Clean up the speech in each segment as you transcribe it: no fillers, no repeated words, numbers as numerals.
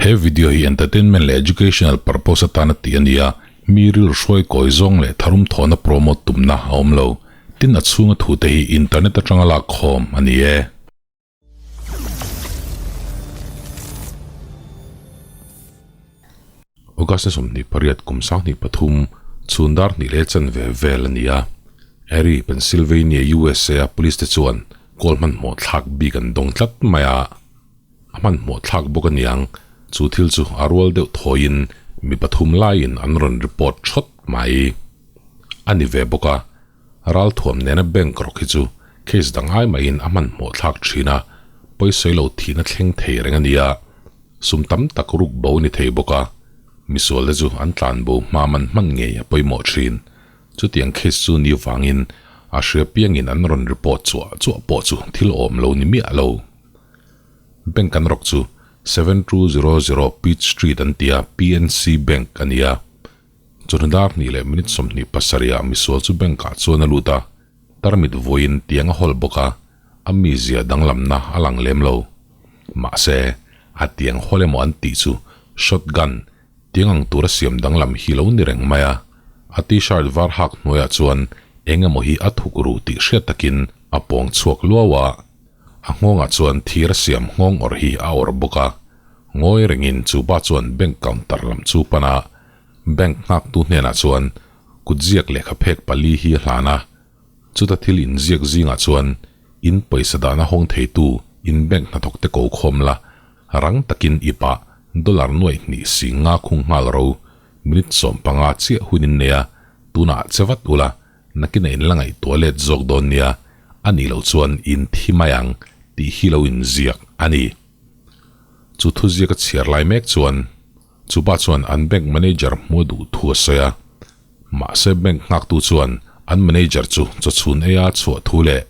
He video hi entertainment leh educational purpose atana tih a ni a, mi rilru hruai kawi zawng leh tharum thawhna promote tumna a awm lo. Tin a chhunga thute hi internet atanga lak khawm a ni e. August ni 28 kum 23 chhun dar hnih leh chanve vel a ni a. Erie, Pennsylvania, USA a police te chuan kawl hmanhmawh thlak bik an dawng tlat mai a. A hmanhmawh thlak bawk a niang, chu thil chu a rual deuh thawiin mi pathum laiin an rawn report thawt mai a ni ve bawk a. Ralthuam nena bank rawk hi chu case dang ai mahin a hmanhmawh thlak thin a, pawisawi lo thihna thleng thei reng a ni a, sum tam tak ruk bo a ni thei bawk a, misualte chu an tlan bo hma man hman ngei a pawimawh thin. Chutiang case chu ni vangin a hria piangin an rawn report chuah chuah pawh chu thil awm lo ni miah lo. Bank an rawk chu 7200 Peach Street an ti a, PNC Bank a ni a. Chawhnu dar hnih leh minute 27 ah misual chu bank ah chuan a lut a, tarmit vawiin tiang a hawl bawk a, a mizia danglamna a lang lem lo. Mahse, a tiang hawl emaw an tih chu shotgun tiang ang tura siam danglam hi lo ni reng mai a, a t-shirt var hak hnuaiah chuan eng emaw hi a thuk ru tih hriat takin a pawng chhuak luau a. A nghawngah chuan thir a siam nghawng awrh hi a awrh bawk a, ngawi rengin chu pa chuan bank counter lam chu pan a, bank nghaktu hnenah chuan kutziak lehkha phek pali hi a hlan a, chuta thil inziak zingah chuan in pawisa dahna hawng theitu in bank hnathawk te ko khawm la, rang takin ip ah dollar nuaih hnih sing nga khung nghal ro, minute 15 chiah hun in nei a, tunah che vat ula, Nakin a inla ngaihtuah let zawk dawn nia, a nih loh chuan in thi mai ang tih hi lo inziak a ni. Chu thuziak a chhiar lai mek chuan chupa chuan an bank manager hmu a duh thu a sawi a. Mahse bank nghaktu chuan an manager chu chawchhun eia chhuah thu leh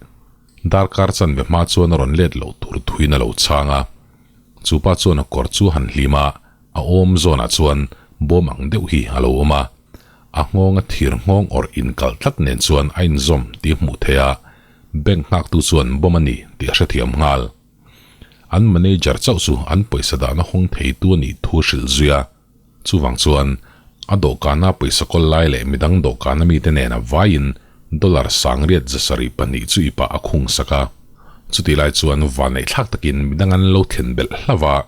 darkar chanve hma chuan a rawn let loh tur thuin a lo chhang a. Chupa chuan a kawr chu a han hlim a, A awm zawnah chuan bawm ang deuh hi a lo awm a, a nghawnga thir nghawng awrh inkalh tlat nen chuan a inzawm tih a hmuh theih a, bank nghaktu chuan bawm a ni tih a hrethiam nghal. An manager chauh chu an pawisa dahna hawng theitu a nih thu a hrilh zui a, chuvang chuan a dawhkana pawisa kawl lai leh midang dawhkana mite nena vaiin dollar sangriat 72 chu ipah a khung sak a, chutih lai chuan vanneihthlak takin midang an lo thlen belh hlauh a.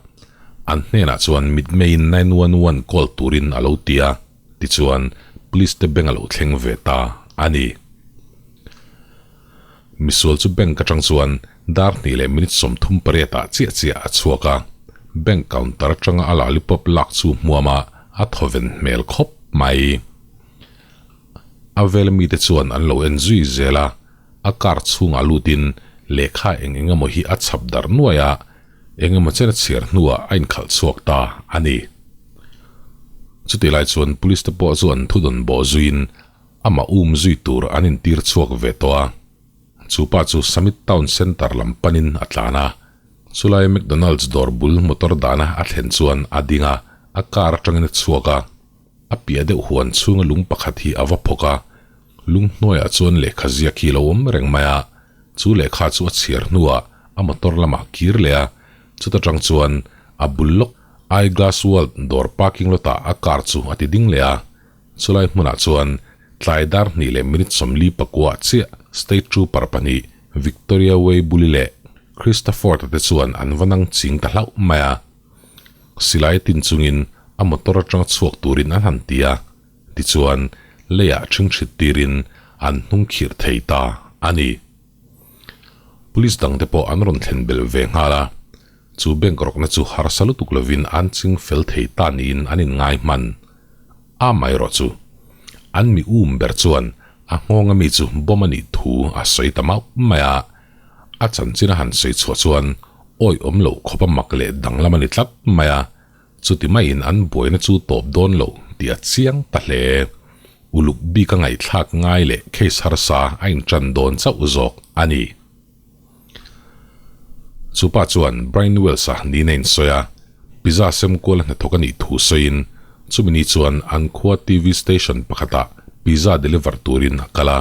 An hnenah chuan mitmeiin 911 call turin a lo ti a, tichuan police te bank a lo thleng ve ta a ni. Misual chu bank atang chuan dar hnih leh minute 38 ah chiah chiah a chhuak a, bank counter atanga a lollipop lak chu hmuam a, a thawven hmel khawp mai. A vel mite chuan an lo en zui zel a, a car chhungah lutin lehkha eng eng emaw hi a chhap darh nuai a, Eng emaw chen a chhiar hnuah a inkhalh chhuak ta a ni. Chutih lai chuan police te pawh chu an thudawn bawh zuiin amah um zui tur an intir chhuak ve tawh a. Chu pa chu Summit Town Centre lam panin a tlan a. Chulai McDonald's dawr bul motor dahna a thlen chuan a ding a, a car atangin a chhuak a. A piah deuh huan chhunga lung pakhat hi a va phawk a, lung hnuaiah chuan lehkha ziak hi a lo awm reng mai a, chu lehkha chu a chhiar hnuah a motor lamah kir leh a, chuta tang chuan a bul lawk Eyeglass World dawr parking lot ah a car chu a ti ding leh a, chulai hmunah chuan tlai dar hnih leh minute 49 ah chiah State Trooper pahnih Victoria Way Bully leh Christopher te chuan an va nang ching ta hlauh mai a. Silai tin chungin a motor atanga chhuak turin an han ti a, tichuan leiah ṭhingṭhit tirin an hnung khirh thei ta a ni. Police dangte pawh an rawn thlen belh ve nghal a, chu bank rawkna chu harsa lutuk lovin an ching fel thei ta niin an inngai hman. A amaherawh chu an mi um ber chuan a nghawnga mi chu bomb a nih thu a sawi ta mauh mai a, a chanchin a han sawi chhuah chuan Awi awm loh khawp a mak leh danglam a ni tlat mai a, chuti maiin an buaina chu tawp dawn lo tih a chiang ta hle. Uluk bik a ngaihthlak ngai leh case harsa a intan dawn chauh zawk a ni. Chu pa chuan Brian Wells-a niin a insawi a, pizza sem kual a hnathawk a nih thu sawiin chumi ni chuan an khua TV station pakhatah pizza deliver turin a kal a.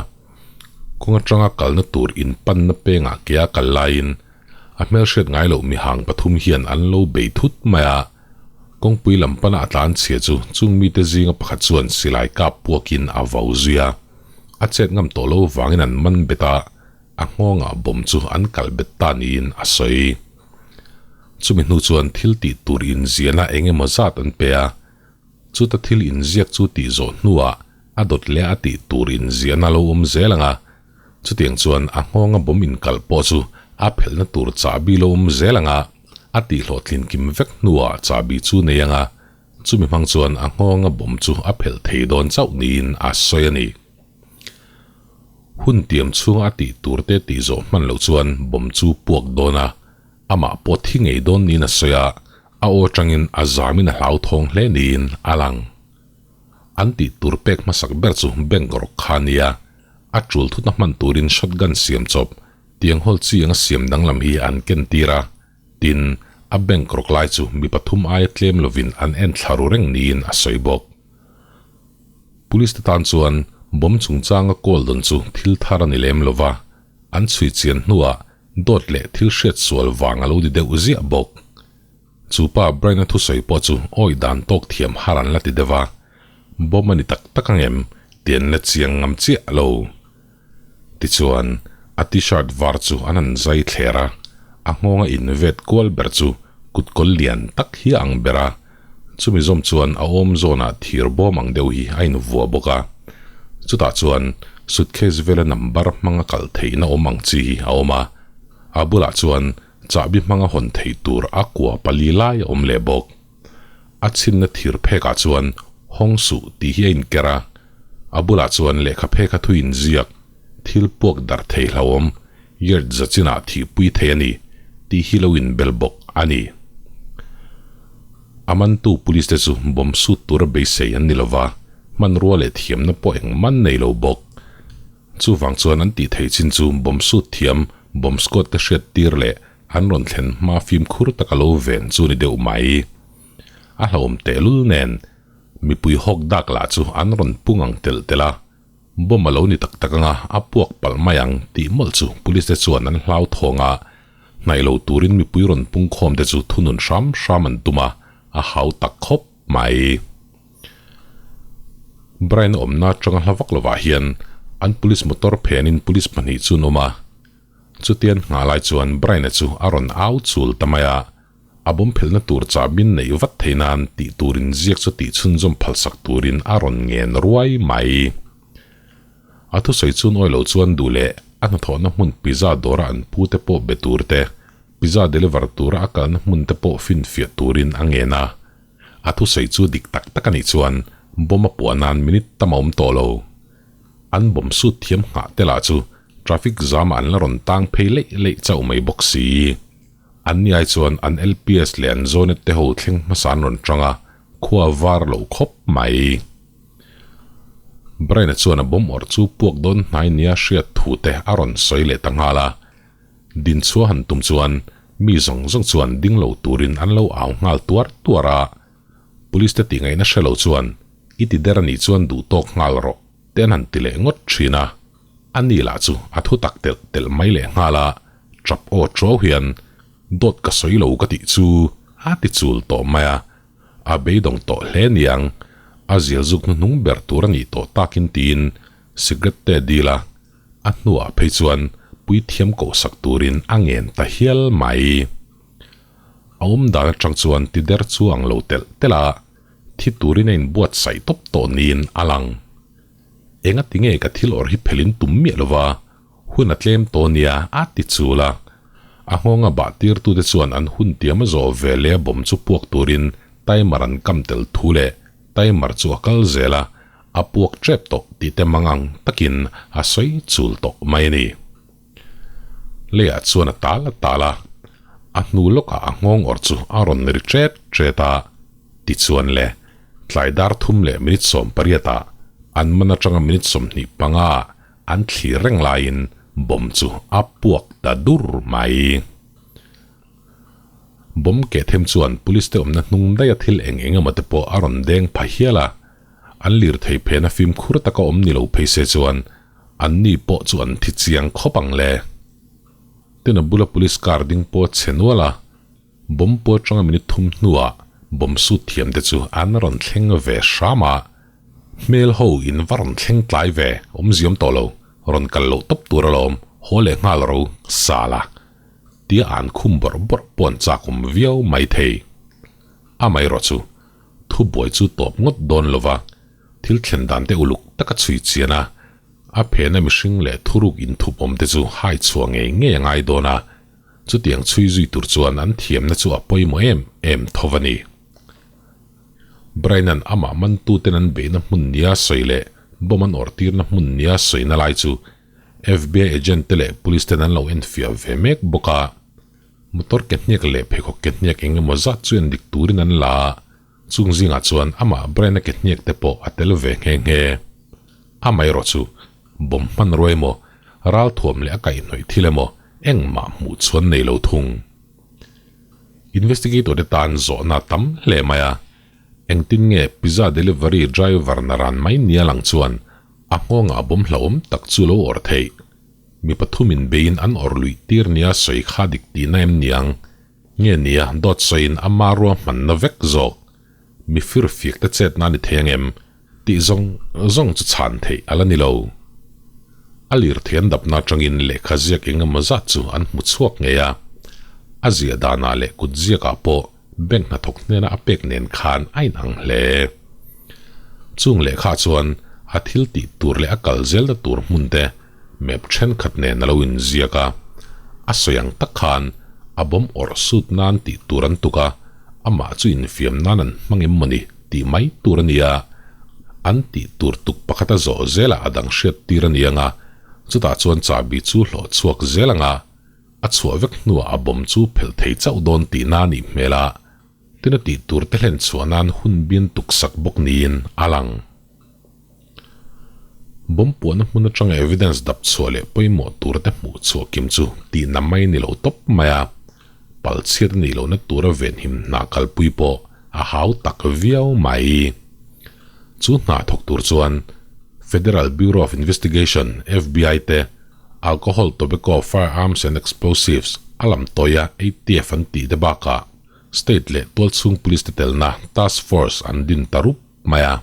Kawng atanga kalna tur inpanna pengah ke a kal laiin A hmelhriat ngai loh mihang pathum hian an lo bei thut mai a. Kawngpui lam pana a tlan chhia chu chung mite zinga pakhat chuan silai kap puakin a vau zui a. A chet ngam tawh lo vangin an man bet a, a nghawngah bawm chu an kalh bet ta niin a sawi. Chumi hnu chuan thil tih tur inziahna eng emaw zat an pe a, chuta thil inziak chu tih zawh hnuah a dawt leh a tih tur inziahna lo awm zel ang a, chutiang chuan a nghawnga bawm inkalh pawh chu a phelhna tur chahbi lo awm zel ang a, a tihhlawhtlin kim vek hnuah chahbi chu nei ang a, chumi hmang chuan a nghawnga bawm chu a phelh thei dawn chauh niin a sawi a ni. Hun tiam chhunga a tih tur te tih zawh hman loh chuan bawm chu puak dawn a, amah pawh thi ngei dawn niin a sawi a, a aw atangin a zamin a hlauthawng hle niin a lang. An tih tur pek hmasak ber chu bank rawk kha a nia, a tul thutna hman turin shotgun siam chawp, tiang hawl chi anga siam danglam hi an ken tir a, tin, a bank rawk lai chu mi pathum aia tlem lovin an en thla ru reng niin a sawi bawk. Police te tan chuan bomb chungchanga kawl dawn chu thil thar a ni lem lo va, an chhui chian hnuah dawt leh thil hriat sual vang a lo di deuh ziah bawk. Chu pa Brian-a thusawi pawh chu awi dan tawk thiam har an la ti deuh a, bomb a ni tak tak ang em tih an la chiang ngam chiah lo. Tichuan, a t-shirt var chu an han zai thler a, a nghawnga invet kual ber chu kutkawl lian tak hi a ang ber a, chumi zawm chuan a awm zawnah thir bawm ang deuh hi a invuah bawk a. Chutah chuan suitcase vela number hmanga kalh theihna awm ang chi hi a awm a, a bulah chuan chahbi hmanga hawn theih tur a kua pali lai a awm leh bawk. A chhinna thir phekah chuan hawng suh tih hi a inker a, a bulah chuan lehkha phekha thu inziak, thil puak darh thei hlauhawm, yard za chinah thihpui thei a ni tih hi lo inbel bawk a ni. A mantu police te chu bomb sut tura beisei an ni lova, hmanrua leh thiamna pawh engmah an nei lo bawk. Chuvang chuan an tih theih chin chu bomb sut thiam, bomb squad te hriat tir leh an rawn thlen hma fimkhur tak a lo ven chu ni deuh mai. A hlauhawm tehlul nen mipui hawk dak lah chu an rawn pung ang telh telh a, bomb a lo ni tak tak anga a puak palh mai ang tih mawlh chu police te chuan an hlauthawng a, hnaih lo turin mipui rawn pung khawm te chu thunun hram hram an tum a, a hau tak khawp mai. Brian awmna atanga hla vak lovah hian an police motor phenin police pahnih chu an awm a, chutian nghah lai chuan Brian-a chu a rawn au chul ta mai a, a bawm phelhna tur chahbin neih vat theih nan tih turin ziak chu tih chhunzawm phalsak turin a rawn ngen ruai mai. A thusawi chun awi lo chuan duh leh a hnathawhna hmun pizza dawra an pu te pawh be tur te, pizza deliver tura a kalna hmun te pawh finfiah turin a ngen a. A thusawi chu dik tak tak a nih chuan bomb a puah nan minute tam a awm tawh lo. An bomb sut thiam nghah te lah chu traffic jam ah an la rawn tang phei leih leih chauh mai bawk si. An ni ai chuan an LPS leh an Zonet te ho thleng hmasa an rawn tang a, khua var lo khawp mai. Brian-a chuan a bomb awrh chu puak dawn hnai nia hriat thu te a rawn sawi leh ta nghal a. Dinchhuah han tum chuan mi zawng zawng chuan ding lo turin an lo au nghal tuar tuar a, Police te tihngaihna hre lo chuan i ti der anih chuan duh tawk nghal rawh te an han ti leh ngawt thin a, a ni lah chu a thu tak telh telh mai leh nghal a, tap aw tuau hian dawt ka sawi lo ka tih chu a ti chul tawh mai a, a beidawng tawh hle niang, a zial zuk hnuhnung ber tur anih tawh takin tiin cigarette te a dil a. A hnuah phei chuan puithiam kohsak turin a ngen ta hial mai. A awm dan atang chuan ti der chu ang lo telh telh a, thi turin a inbuatsaih tawp tawh niin a lang. Enga ti nge ka thil awrh hi phelin tum miah lova, hun a tlem tawh nia a ti chul a. A nghawnga bah tirtute chuan an hun tiam a zawh ve leh a bawm chu puak turin timer an kam tel thu leh timer chu a kal zel a, A puak tep tawh tih te mang ang takin a sawi chul tawh mai a ni. Leiah chuan a tal a tal a, a hnu lawkah a nghawng awrh chu a rawn ri ṭet ṭet a, tichuan le, tlai dar thum leh minute 18 ah an man aṭanga minute 25 ah an thlir reng laiin bomb chu a puak ta dur mai. Bomb keh them chuan police te awmna hnung daih a thil eng eng emaw te pawh a rawn deng pha hial a, An lirthei phena fimkhur taka awm ni lo phei se chuan an ni pawh chu an thi chiang khawp ang le. Tin a bula police car ding pawh a chhe nual a, bomb pawh atanga minute thum hnuah Bomb sut thiam te chu an rawn thleng ve hram a, hmel ho in va rawn thleng tlai ve awmziam tawh lo, rawn kal loh tawp tur alawm, haw leh nghal ro sal a tia an khum bawrh bawrh pawh an chak awm viau mai thei. Amaherawh chu thubuai chu tawp ngawt dawn lova thil thlen dan te uluk taka chhui chian a, a phena mihring leh thuruk inthup awm te chu hai chhuah ngei ngei a ngai dawn a, Chutiang chhui zui tur chuan an thiamna chu a pawimawh em em tho a ni. Brian-a'n amah mantuten an beihna hmun nia sawi leh bomb an awrhtirna hmun nia sawina lai chu FBI agent te leh police ten an lo enfiah ve mek bawk a. Motor ke hniak leh pheikhawk ke hniak eng emaw zat chu endik turin an la a, chung zingah chuan amah Brian-a ke hniak te pawh a tel ve nghe nghe. Amaherawh chu Bomb hmanrua emaw, ralthuam leh a kaihhnawih thil emaw engmah hmuh chhuan nei lo thung. Investigator te tan zawhna a tam hle mai a, engtin nge pizza delivery driver naran mai nia lang chuan a nghawngah bomb hlauhawm tak chu lo awrh theih? Mi pathumin beiin an awrh luih tir nia sawi kha dik tihna em niang? Nge nia dawt sawiin ama ruahmanna vek zawk? Mi firfiak te chetna a ni thei angem? Tih zawng zawng chu chhan theih a la ni lo. A lirthei an dapna atangin lehkha ziak eng emaw zat chu an hmu chhuak ngei a. A ziah danah leh kut ziakah pawh bank hnathawk hnena a pek nen khan a inang hle. Chung lehkha chuan a thil tih tur leh a kal zelna tur hmun te map thenkhat nen a lo inziak a. A sawi ang tak khan a bawm awrh sut nan tih tur an tuk a, amah chu infiam nan an hmang em mawni? Tih mai tur a nia, an tih tur tuk pakhat a zawh zelah a dang hriat tir a ni ang a, chutah chuan chahbi chu hlawh chhuak zel ang a, a chhuah vek hnuah a bawm chu phelh thei chauh dawn tihna a nih hmel a, tin a tih tur te hlen chhuah nan hun bian tuk sak bawk niin a lang. Bawm puahna hmun atanga evidence dap chhuah leh pawimawh tur te hmuh chhuah kim chu tihna mai ni lo tawp mai a, pal chhiat a nih lohna tura venhim hna kalpui pawh a hau tak viau mai. Chu hna thawk tur chuan Federal Bureau of Investigation, FBI, te Alcohol, Tobacco, Firearms and Explosives a lam tawia ATF an tih te bakah State leh tualchhung Police te telna Task Force an din ta rup mai a.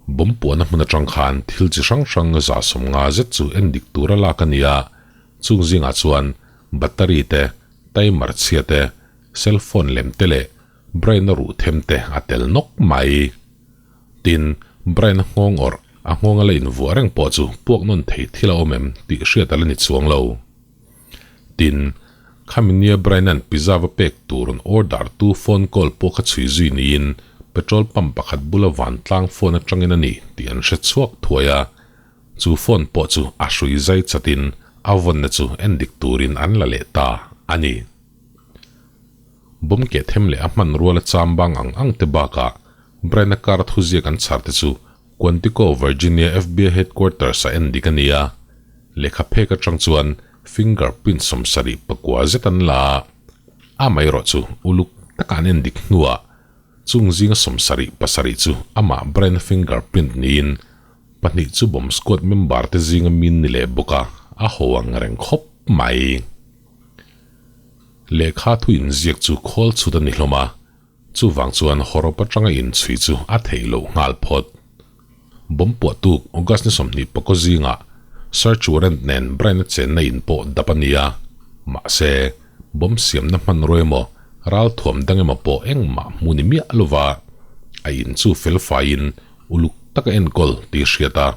Bomb puahna hmun atang khan thil chi hrang hrang 150 zet chu en dik tura lak a ni a, chung zingah chuan battery te, timer chhia te, cell phone lem te leh Brian-a ruh them te a tel nawk mai. Tin, Brian-a nghawng awrh, a nghawnga la invuah reng pawh chu puak nawn thei thil a awm em tih hriat a la ni chuang lo. Tin, khami nia Brian-a'n pizza va pek tur an order tu phone call pawh kha chhui zui niin petrol pump pakhat bula vantlang phone atangin a ni tih an hre chhuak thuai a, chu phone pawh chu a hrui zai chatin a vawnna chu en dik turin an la leh ta a ni. Bomb keh them leh a hman ruala chambang ang ang te bakah Brian-a car thuziak an chhar te chu Quantico, Virginia FBI headquarters a en dik a ni a, lehkha phek atang chuan finger print 74 zet an la a, amaherawh chu uluk taka an en dik hnuah chung zinga 77 chu amah Brian-a finger print niin pahnih chu bomb squad member te zinga min ni leh bawk a, a ho ang reng khawp mai. Lehkha thu inziak chu khawl chhut a ni hlawm a. Chuvang chuan hawrawp atanga inchhui chu a theih loh nghal phawt. Bomb puah tuk August ni 20 zingah search warrant nen Brian-a chenna in pawh dap a ni a, mahse, bomb siamna hmanrua emaw ralthuam dang emaw pawh engmah hmu ni miah lova a in chu felfaiin uluk taka enkawl tih hriat a,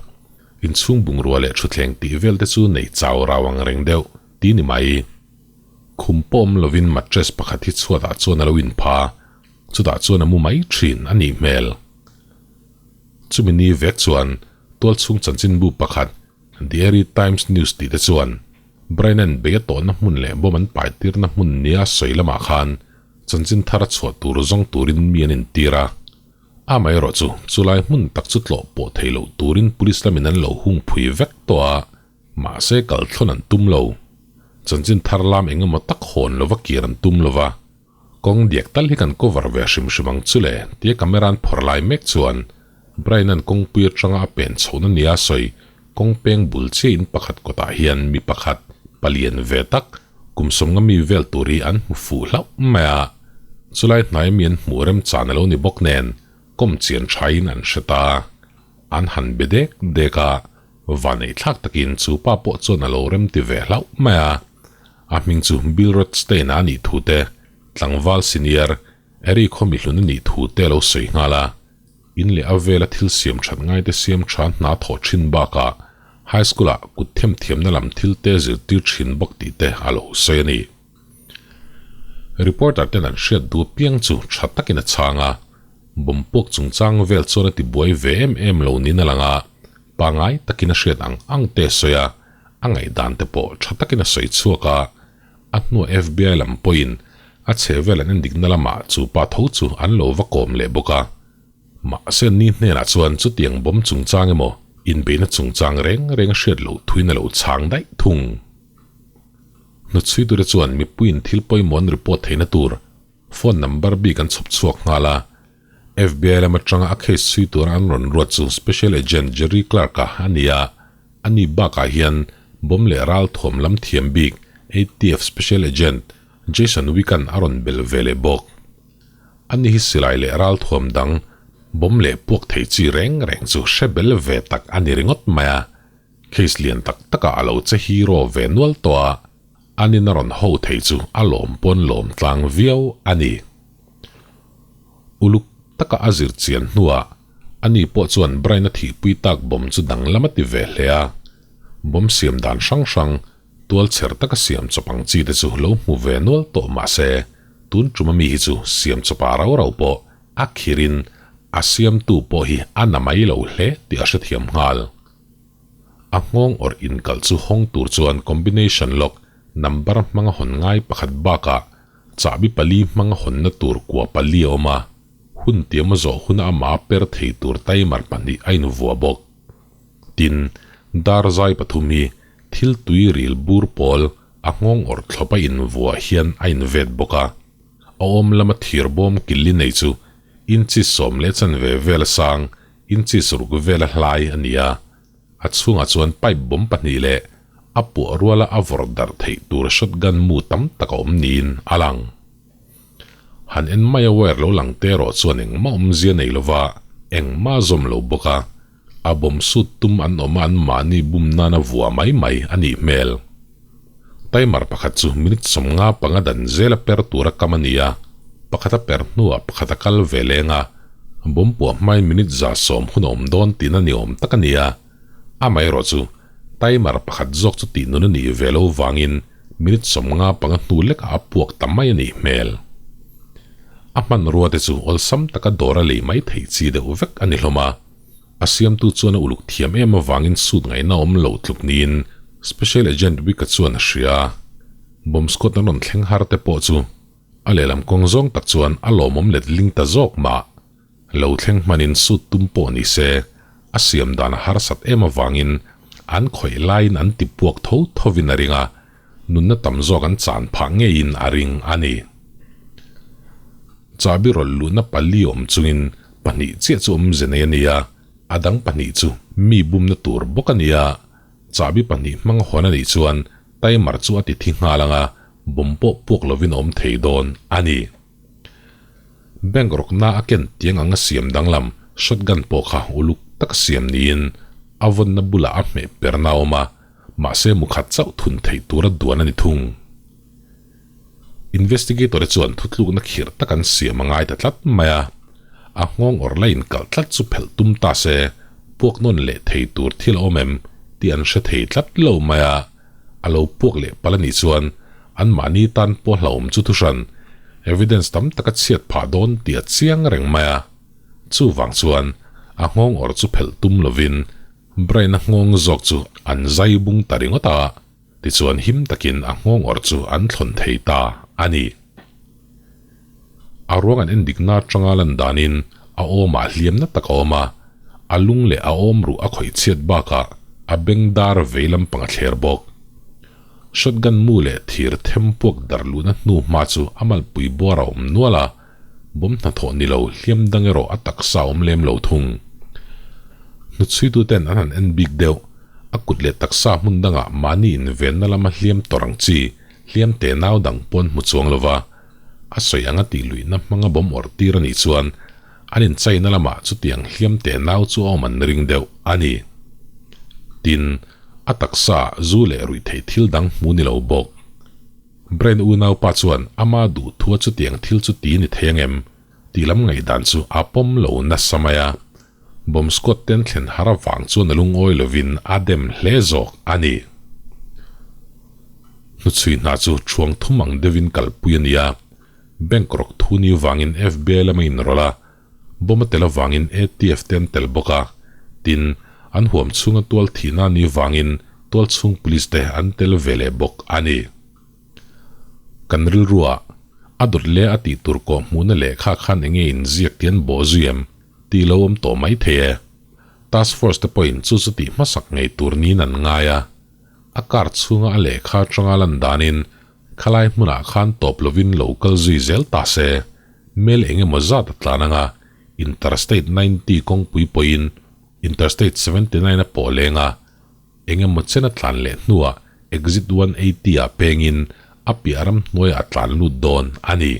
inchhung bungrua leh thutthleng tih vel te chu nei chau rau ang reng deuh ti ni mai. Khum pawh awm lovin mattress pakhat hi chhuatah chuan a lo inpha, chutah chuan a mu mai thin a nih hmel. Chumi ni vek chuan tualchhung chanchinbu pakhat The Erie Times News tih te chuan Brian-a'n bei a tawhna hmun leh bomb an paitirna hmun nia sawi lamah khan chanchin thar a chhuah tur zawng turin mi an intir a. Amaherawh chu chulai hmun tak chu tlawh pawh thei loh turin police lamin an lo hung phui vek tawh a. Mahse kal thlawn an tum lo. Chanchin thar lam eng emaw tak hawn lova kir an tum lova. Kawng diak tal hi kan cover ve hrim hrim ang chu le tia camera an phawrh lai mek chuan Brian-a'n kawngpui atanga a pen chhohna nia sawi kawng peng bul chiah in pakhat kawtah hian mi pakhat palian ve tak kum 50 mi vel tur hi an hmu fuh hlauh mai a. Chulai hnai mi an hmuh remchan a lo ni bawk nen kawm chian thain an hre ta. An han be dek dek a, vaneih thlak takin chu pa pawh chuan a lo rem ti ve hlauh mai a. A hming chu Bill Rothstein-a a nih thu te, tlangval senior Eric Khawmihlun a nih thu te a lo sawi nghal a. In leh a vela thil siam that ngaite siam tha hna thawh thin bakah high school ah kut themthiamna lam thil te zirtir thin bawk tih te a lo sawi a ni. Reporter ten an hriat duh apiang chu tha takin a chhang a, bomb puak chungchang vel chuan a ti buai ve em em lo niin a lang a, pangai takin a hriat ang ang te a sawi a, a ngaihdan te pawh tha takin a sawi chhuak a, a hnuah FBI lam pawhin a chhe vel an endikna lamah chu pa tho chu an lo va kawm leh bawk a. Mahse ni hnenah chuan chutiang bomb chungchang emaw inbeihna chungchang reng reng a hriat loh thuin a lo chhang daih thung. Hnuchhuitute chuan mipuiin thil pawimawh an report theihna tur phone number bik an chhawp chhuak nghal a. FBI lam atanga a case chhui tura an rawn ruat chu Special Agent Jerry Clark-a a ni a, ani bakah hian bomb leh ral thuam lam thiam bik ATF Special Agent Jason Wick-a'n a rawn bel ve leh bawk. Ani hi silai leh ral thuam dang bomb leh puak thei chi reng reng chu hre bel ve tak a ni ringawt mai a. Case lian tak takah a lo che hero ve nual tawh a, anin a rawn ho thei chu a lawm pawn lawm tlang viau a ni. Uluk taka a zir chian hnuah ani pawh chuan Brian-a thihpui tak bomb chu danglam a ti ve hle a, bomb siam dan hrang hrang tual chher taka siam chawp ang chi te chu lo hmu ve nual tawh mah se tun tum ami hi chu siam chawpa rau rau pawh a khirin a siamtu pawh hi a na mai lo hle tih a hrethiam nghal. A nghawng awrh inkalh chu hawng tur chuan combination lock number hmanga hawn ngai pakhat bakah chahbi pali hmanga hawnna tur kua pali a awm a, hun tiama zawh huna amah per thei tur timer pahnih a invuah bawk. Tin, dar zai pathum hi thil tui ril bur pawl a nghawng awrh thlawp a invuah hian a invet bawk a, a awm lama thir bawm killi nei chu inches 10 15 vel a sang Inches ruk vela hlai a ni a, a chhungah chuan pipe bomb pahnih leh a puah ruala a vawrh darh theih tur shotgun mu tam tak a awm niin a lang. Han en mai a wire lo lang te erawh chuan engmah awmzia nei lova engmah a zawm lo bawk a, a bomb sut tum an awm a an mahni bum nana vua mai mai a nih hmel. Timer pakhat chu minute 55 dan zela per tura kam a ni a, pakhat a per hnuah pakhat a kal ve leng a, bomb puah hmain minute 110 hun a awm dawn tihna ni awm tak a ni a, amaherawh chu timer pakhat zawk chu tih nun a nih ve lo vangin minute 55 hnu lekah a puak ta mai a nih hmel. A hmanrua te chu awlsam taka dawr a lei mai theih chi deuh vek a ni hlawm a. A siamtu chuan a uluk thiam em avangin suit ngaihna awm lo tluk niin Special Agent Wicca chuan a hria a. Bomb squad an rawn thleng har te pawh chu a lehlam kawng zawng tak chuan a lawmawm let ling ta zawk mah. Lo thleng hmanin suit tum pawh ni se a siam dan a harsat em avangin an khawih laiin an ti puak tho thovin a ring a, nunna tam zawk an chan phah ngeiin a ring a ni. Chahbi rawlh luhna pali awm chungin pahnih chiah chu awmze nei a ni a, a dang pahnih chu mi bumna tur bawk a ni a. Chahbi pahnih hmang hawn a nih chuan timer chu a ti thi nghal ang a, bawm pawh puak lovin a awm thei dawn a ni. Bank rawkna a ken tiang anga siam danglam shotgun pawh kha uluk taka siam niin a vawnna bulah a hmeh perna a awm a, mahse mukhat chauh thun theih tura duan a ni thung. Investigator te chuan thutlukna khirh tak an siam a ngai ta tlat mai a, a nghawng awrh la inkalh tlat chu phelh tum ta se puak nawn leh thei tur thil a awm em tih an hre thei tlat lo mai a, a lo puak leh palh a nih chuan anmahni tan pawh hlauhawm chu thuhran evidence tam tak a chhiat phah dawn tih a chiang reng mai a, chuvang chuan a nghawng awrh chu phelh tum lovin Brain-a nghawng zawk chu an zai bung ta ringawt a. Tichuan him takin a nghawng awrh chu an thlawn thei ta a ni. A ruang an endikna atanga lan danin a awmah hliamna tak a awm a, a lung leh a awm ruh a khawih chhiat bakah a beng dar vei lampang a thler bawk. Shotgun mu leh thir them puak dar luhna hnu hma chu a malpui buar a awm nual a, bawm hnathawh ni lo hliam dang erawh a taksa a awm lem lo thung. Hnuchhuituten an han en bik deuh. A kut leh taksa hmun dangah mahni invenna lama hliam tawrh ang chi, hliam te nau dang pawn hmu chuang lo va. A sawi anga tih luihna hmanga bawm awrh tir a nih chuan an inchaina lamah chutiang hliam teh nau chu a awm an ring deuh a ni. Tin, a taksa zu leh ruih theih thil dang hmu ni lo bawk. Brain unaupa chuan ama duhthua chutiang thil chu ti ni thei angem tih lam ngaihdan chu a pawm lo nasa mai a. Bomb squad ten thlen har avang chuan a lungawi lovin a dem hle zawk a ni. Hnuchhui hna chu thuang thum ang deuhin kalpui a ni a, bank rawk thu ni vangin FBI lama inrawlh a, bomb a tel avangin ATF te an tel bawk a, tin, an huam chhunga tual thihna ni vangin tual chhung police te an tel ve leh bawk a ni. Kan rilruah a dawt leh a tih tur kawh hmuhna lehkha khan enge inziak tih an bawh zui em? Tih lo awm tawh mai thei e. Task force te pawhin chu chu tih hmasak ngei tur niin an ngai a. A car chhunga a lehkha atanga lan danin khalai hmunah khan tawp lovin lo kal zui zel ta se, mel eng emaw zat a tlan anga Interstate 90 kawngpui pawhin Interstate 79 a pawh leng a, eng emaw chen a tlan leh hnuah Exit 180 ah pengin a piah ram hnuaiah a tlan lut dawn a ni.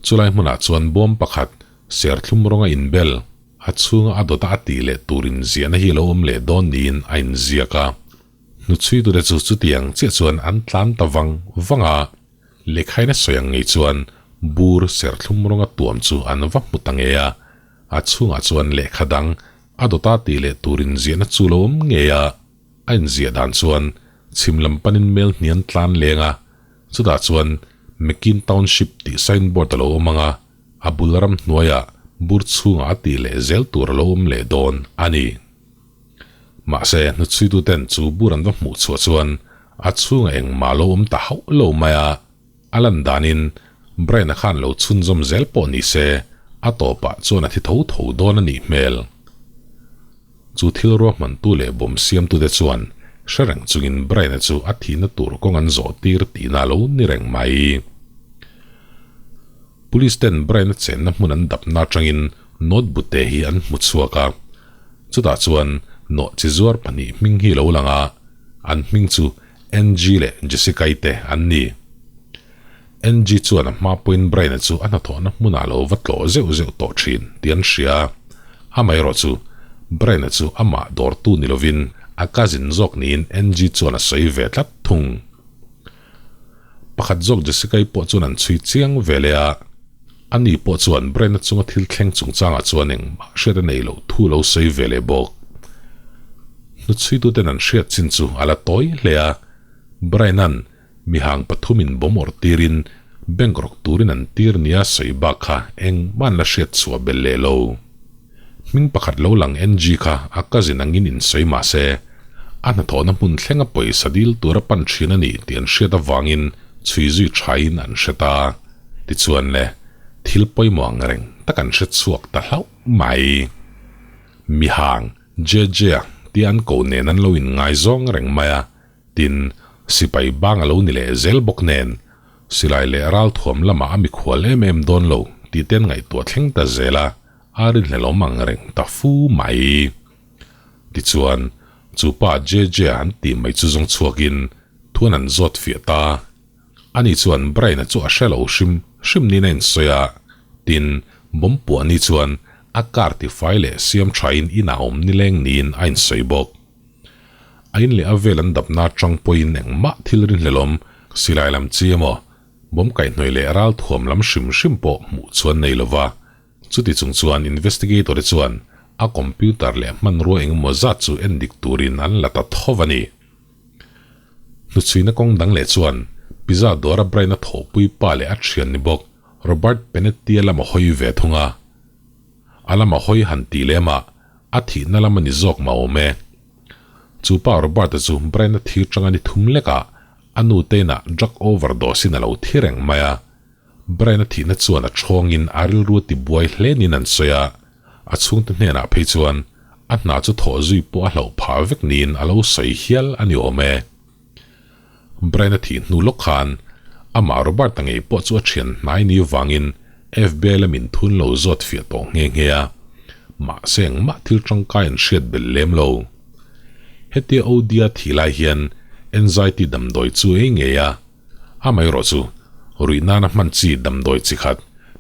Chulai hmunah chuan bawm pakhat serthlum rawnga inbel, a chhunga a dawta a tih leh tur inziahna hi a lo awm leh dawn niin a inziak a. Hnuchhuitute chu chutiang chiah chuan an tlan ta vang vang a, lehkhain a sawi ang ngei chuan bur serthlum rawnga tuam chu an va hmu ta ngei a, a chhungah chuan lehkha dang a dawta tih leh tur inziahna chu lo awm ngei a, a inziah dan chuan chhim lam panin mel hnian tlan leng a, Chutah chuan McKean Township tih signboard a lo awm ang a, a bul ram hnuaiah bur chhungah a tih leh zel tur a lo awm leh dawn a ni. Mahse, hnuchhuituten chu bur an va hmuh chhuah chuan a chhungah engmah a lo awm ta hauh lo mai a, a lan danin Brian-a khan lo chhunzawm zel pawh ni se a tawpah chuan a thi tho tho dawn a nih hmel. Chu thil ruahmantu leh bawm siamtute chuan hre reng chungin Brian-a chu a thihna tur kawng an zawh tir tihna a lo ni reng mai. Police ten Brian-a chenna hmun an dapna atangin note bute hi an hmu chhuak a, chutah chuan nawhchi zuar pahnih hming hi lo lang a, an hming chu Angie leh Jessica-i te an ni. Angie chuan a hma pawhin Brian-a chu a hnathawhna hmunah lo va tlawh zeuh zeuh tawh thin tih an hria. Amaherawh chu, Brian-a chu amah dawrtu ni lovin a cousin zawk niin Angie chuan a sawi ve tlat thung. Pakhat zawk Jessica-i pawh chuan an chhui chiang ve leh a, ani pawh chuan Brian-a chunga thil thleng chungchangah chuan engmah hriat a nei loh thu lo sawi ve leh bawk. Hnuchhuituten an hriat chin chu a la tawi hle a, Brian-a'n Mihang pathumin bawm awrh tirin bank rawk turin an tir nia sawi bak kha engmah an la hriat chhuah belh leh lo. Hming pakhat lo lang NG kha a cousin angin insawi mah se, a hnathawhna hmun thlenga pawisa dil tura pan thin a ni tih an hriat avangin chhui zui thain an hre ta. Tichuan le, thil pawimawh ang reng tak an hre chhuak ta hlauh mai. Mihang, JJ-a tia an ko nen an lo inngaizawng reng mai a. Tin, sipai bang a lo ni leh zel bawk nen, silai leh ralthuam lamah a mikhual em em dawn lo tih te an ngaihtuah thleng ta zel a, a rinhlelawm ang reng ta fu mai. Tichuan, chu pa JJ an tih mai chu zawng chhuakin thuan an zawt fiah ta. Ani chuan Brian-a chu a hre lo hrim hrim niin a insawi a, tin, bomb puah ni chuan a car tifai leh siam thain inah awm nileng niin a insawi bawk. A in leh a vel an dapna atang pawhin engmah thil rinhlelawm, silai lam chi emaw, bawm kaihhnawih leh ralthuam lam hrim hrim pawh hmuh chuan nei lova. Chuti chung chuan investigator te chuan a computer leh hmanrua engemaw zat chu en dik turin an la ta tho a ni. Hnuchhuina kawng dang leh chuan pizza dawra Brian-a thawhpui pa leh a thian ni bawk Robert Penetti-a lam a hawi ve thung a. A lama hawi han tih lem ah a thihna lam a ni zawk mah awm e. Chu pa Robert-a chu Brian-a thir tanga ni thum lek ah a nu te inah drug overdose in a lo thi reng mai a. Brian-a thihna chuan a thawngin a rilru a ti buai hle niin an sawi a, a chhungte hnenah phei chuan a hna chu thawh zui pawh a hlauh phah vek niin a lo sawi hial a ni awm e. Brian-a thih hnu lawk khan amah Robert-a ngei pawh chu a thian hnai ni vangin FBI lamin thun lo zawt fiah tawh nghe nghe a, mahse engmah thil tangkai an hriat belh lem lo. Hetia OD-a thih lai hian anxiety damdawi chu ei ngei a, amaherawh chu Ruih nana hman chi damdawi chi khat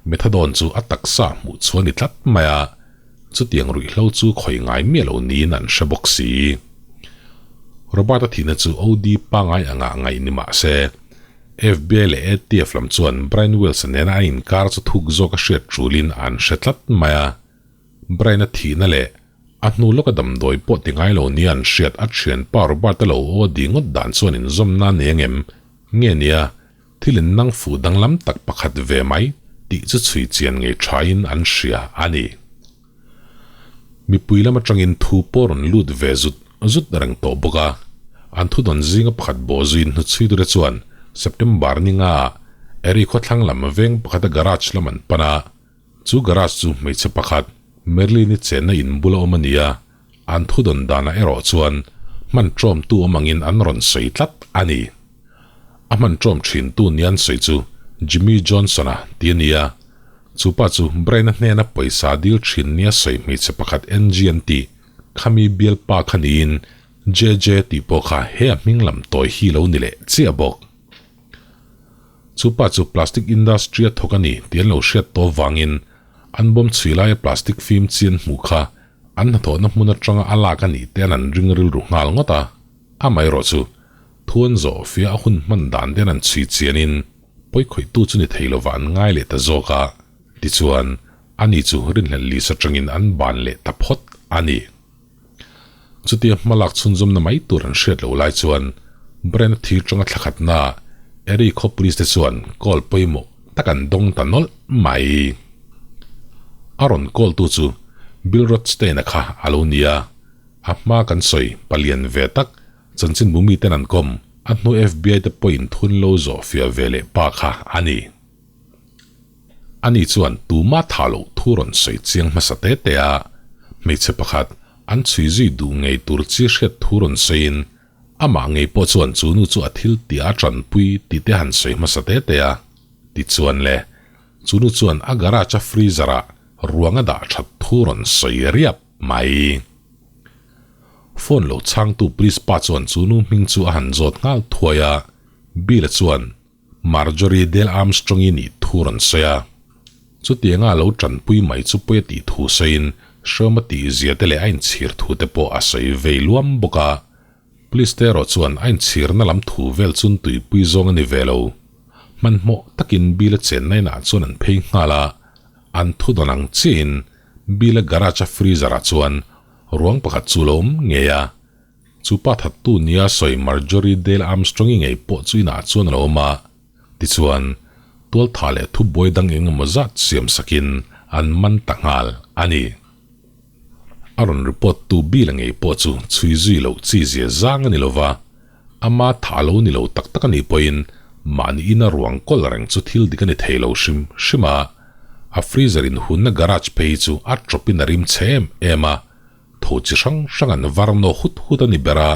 methadone chu a taksa hmuh chu a ni tlat mai a, chutiang ruihhlo chu khawi ngai miah lo niin an hre bawk si. Robert-a thihna chu OD pangai anga ngaih ni mah se, FBI leh ATF lam chuan Brian Wells-a nena an inkar chu thuk zawk a hriat tulin an hre tlat mai a. Brian-a thihna leh a hnu lawka damdawi pawh ti ngai lo nia an hriat a thianpa Robert-a lo aw di ngawt dan chuan inzawmna a nei angem? Nge nia, thil in nang fuh danglam tak pakhat ve mai tih chu chhui chian ngei thain an hria a ni. Mipui lam atangin thu pawh rawn lut ve zut zut reng tawh bawk a, an thudawn zinga pakhat bawh zuiin hnuchhui tura chuan September ni nga ah Erie khawthlang lam veng pakhata garage lam an pan a, Chu garage chu hmeichhe pakhat, Merlin-i chenna in bula awm a ni a, an thudawn danah erawh chuan hman ṭawmtu awm angin an rawn sawi tlat a ni. A hman ṭawm ṭhintu nia an sawi chu Jimmy Johnson-a ti a ni a, chu pa chu Brian-a hnena pawisa dil ṭhin nia sawi hmeichhe pakhat Angie an tih khami bialpa kha niin JJ tih pawh kha he a hming lam tawi hi lo ni leh chiah bawk. Chu pa chu plastic industry a thawk a ni tih an lo hriat tawh vangin an bawm chhui laia plastic fim chi an hmuh kha an hnathawhna hmun atanga a lak a nih te an an ring rilru nghal ngawt a. Amaherawh chu thu an zawh fia a hun hman dan te an an chhui chianin pawikhawihtu chu ni thei lova an ngai leh ta zawk a, tichuan ani chu rinhlelh lis atangin an ban leh ta phawt a ni. Chutia hmalak chhunzawmna mai tur an hriat loh lai chuan Brent-a thir tanga thla khatna Erie khaw police te chuan call pawimawh tak an dawng ta nawlh mai. A rawn call tu chu Bill Rothstein-a kha a lo ni a, a hma kan sawi palian ve tak chanchinbu miten an kawm a hnu FBI te pawhin thun lo zawh fiah ve leh pa kha a ni. Ani chuan tuma tha loh thu rawn sawi chiang hmasa te te a, hmeichhe pakhat an chhui zui duh ngei tur chi hriat thu rawn sawiin amah ngei pawh chuan chu nu chu a thil tih a tanpui tih te han sawi hmasa te te a. Tichuan le, chu nu chuan a garage a freezer ah ruang a dah that thu rawn sawi riap mai. Phone lo chhangtu police pa chuan chu nu hming chu a han zawt nghal thuai a, Bill-a chuan Marjorie Dale Armstrong-i nih thu rawn sawi a. Chutianga a lo tanpui mai chu pawi a tih thu sawiin Sherma tih zia te leh a inchhir thu te pawh a sawi vei luam bawk a. Police te erawh chuan a inchhirna lam thu vel chun tuipui zawng a ni ve lo. Hmanhmawh takin Bill-a chenna inah chuan an phei nghal a, an thu dawn ang chiahin Bill-a garage-a freezer-ah chuan ruang pakhat chu lo awm ngei a. Chu pa thattu nia sawi Marjorie Dale Armstrong-i ngei pawh chu inah chuan a lo awm a, tichuan, tualtha leh thubuai dang eng emaw zat siam sakin an man ta nghal a ni. A rawn report tu Bill-a ngei pawh chu chhui zui loh chi zia zang a ni lova, ama tha a lo ni lo tak tak a nih pawhin mahni ina ruang kawl reng chu thil dik a ni thei lo hrim hrim a, a freezer inhunna garage phei chu a tawpin a rim chhe em em a, Tho chi hrang hrang an var naw hut hut a ni ber a,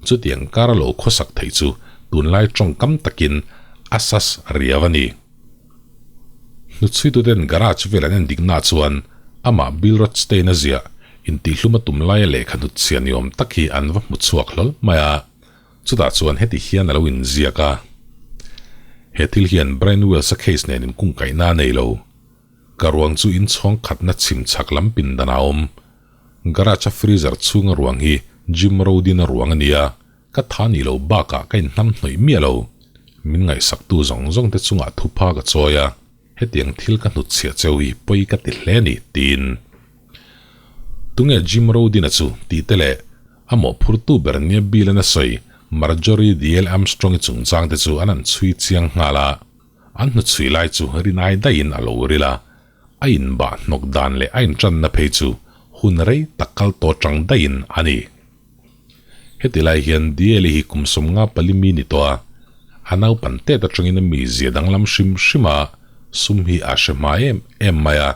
chutiang kar a lo khawsak theih chu tunlai tawngkam takin a sas riau a ni. Hnuchhuituten garage vel an endik na chuan amah Bill Rothstein a ziah intihhlum a tum laia lehkha hnutchhia ni awm tak hi an va hmu chhuak hlawl mai a, chutah chuan heti hian a lo inziak a. He thil hian Brian Wells-a case nen inkungkaihna a nei lo. Ka ruang chu inchhawng khatna chhim chhak lam pindan a awm. Garage a freezer chhunga ruang hi Jim Rodin-a ruang a ni a, ka tha nih loh bakah ka inhnam hnawih miah lo. Min ngaihsaktu zawng zawng te chungah thupha ka chawi a, hetiang thil ka hnutchhiah cheu hi pawi ka ti hle a ni, tiin. Tunge Jim Rodin-a chu tih te leh a mawhphurtu ber nia Bill-an a sawi Marjorie Diehl Armstrong-i chungchang te chu an han chhui chiang nghal a. An hnuchhui lai chu rinai daihin a lo ril a, a inbah hnawk dan leh a intanna phei chu hun rei tak kal tawh tang daihin a ni. Heti lai hian Dieli hi kum 50 pali mi ni tawh a, a naupan tet atangin a mizia danglam hrim hrim a, sum hi a hre hma em em mai a,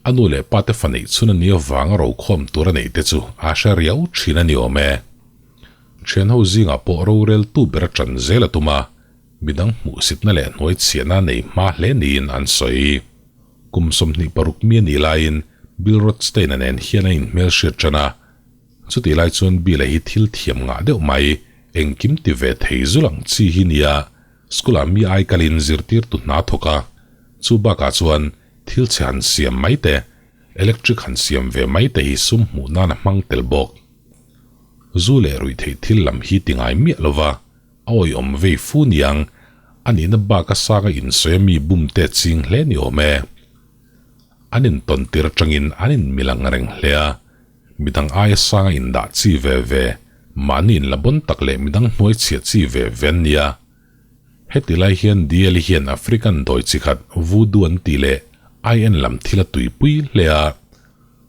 a nu leh pa te fa neih chhun a nih avanga rokhawm tur a neih te chu a hre riau thin a ni awm e. Thianho zingah pawh roreltu ber a tan zel a tum a, Midang hmuhsitna leh hnuaichhiahna nei hma hle niin an sawi. Kum 26 mi a nih laiin Bill Rothstein-a nen hian a inhmelhriat tan a. Chutih lai chuan Bill-a hi thil thiam ngah deuh mai, engkim ti ve thei zul ang chi hi nia, School-ah mi ai kalin zirtirtu hna thawk a, chu bakah chuan thil chhe han siam mai te, electric han siam ve mai te hi sum hmuh nan a hmang tel bawk. Zu leh ruih theih thil lam hi ti ngai miah lova, a awihawm vei fu niang, a nihna baka sanga insawi a mi bum te ching hle ni awm e. An intawn tir atangin an inmilang reng hle a, midang aia sanga indah chi ve ve, mahni inla bon tak leh midang hnuai chhiah chi ve ve an nia. Heti lai hian Diel hian African dawi chi khat Voodoo an tih leh IN lam thil a tuipui hle a.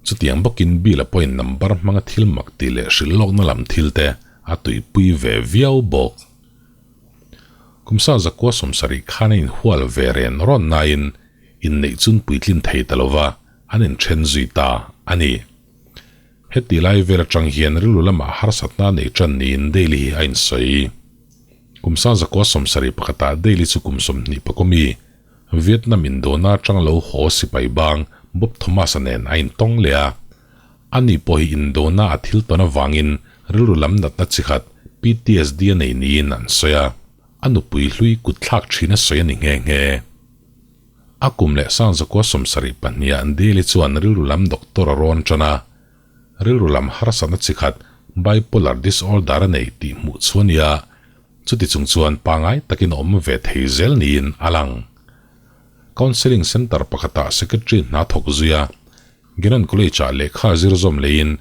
Chutiang bawkin Bill-a pawhin number hmanga thil mak tih leh hrilh lawkna lam thil te a tuipui ve viau bawk. Kum sa zakua 70 khan a inhual ve ren rawn nain inneih chun puitlin thei ta lova an inthen zui ta a ni. Heti lai vel atang hian rilru lamah harsatna nei tan niin Daly hi a insawi. Kum sa zakua 71 pakhatah Daly chu kum 20 pakawmi Vietnam indona atang lo haw sipai bang Bob Thomas-a nen a intawng leh a. Ani pawh hi indona a thil tawn avangin rilru lam natna chi khat PTSD a nei niin an sawi a, a nupui hlui kut thlak thin a sawi a ni nghe nghe. A kum leh sang zakua 72 ah Daly chuan rilru lam doctor a rawn tan a, rilru lam harsatna chi khat bipolar disorder a nei tih hmuh chu a nia. Chuti chung chuan pangai takin a awm ve thei zel niin a lang. Counselling Centre pakhatah Secretary hna thawk zui a, Gannon College-ah lehkha zir zawm leiin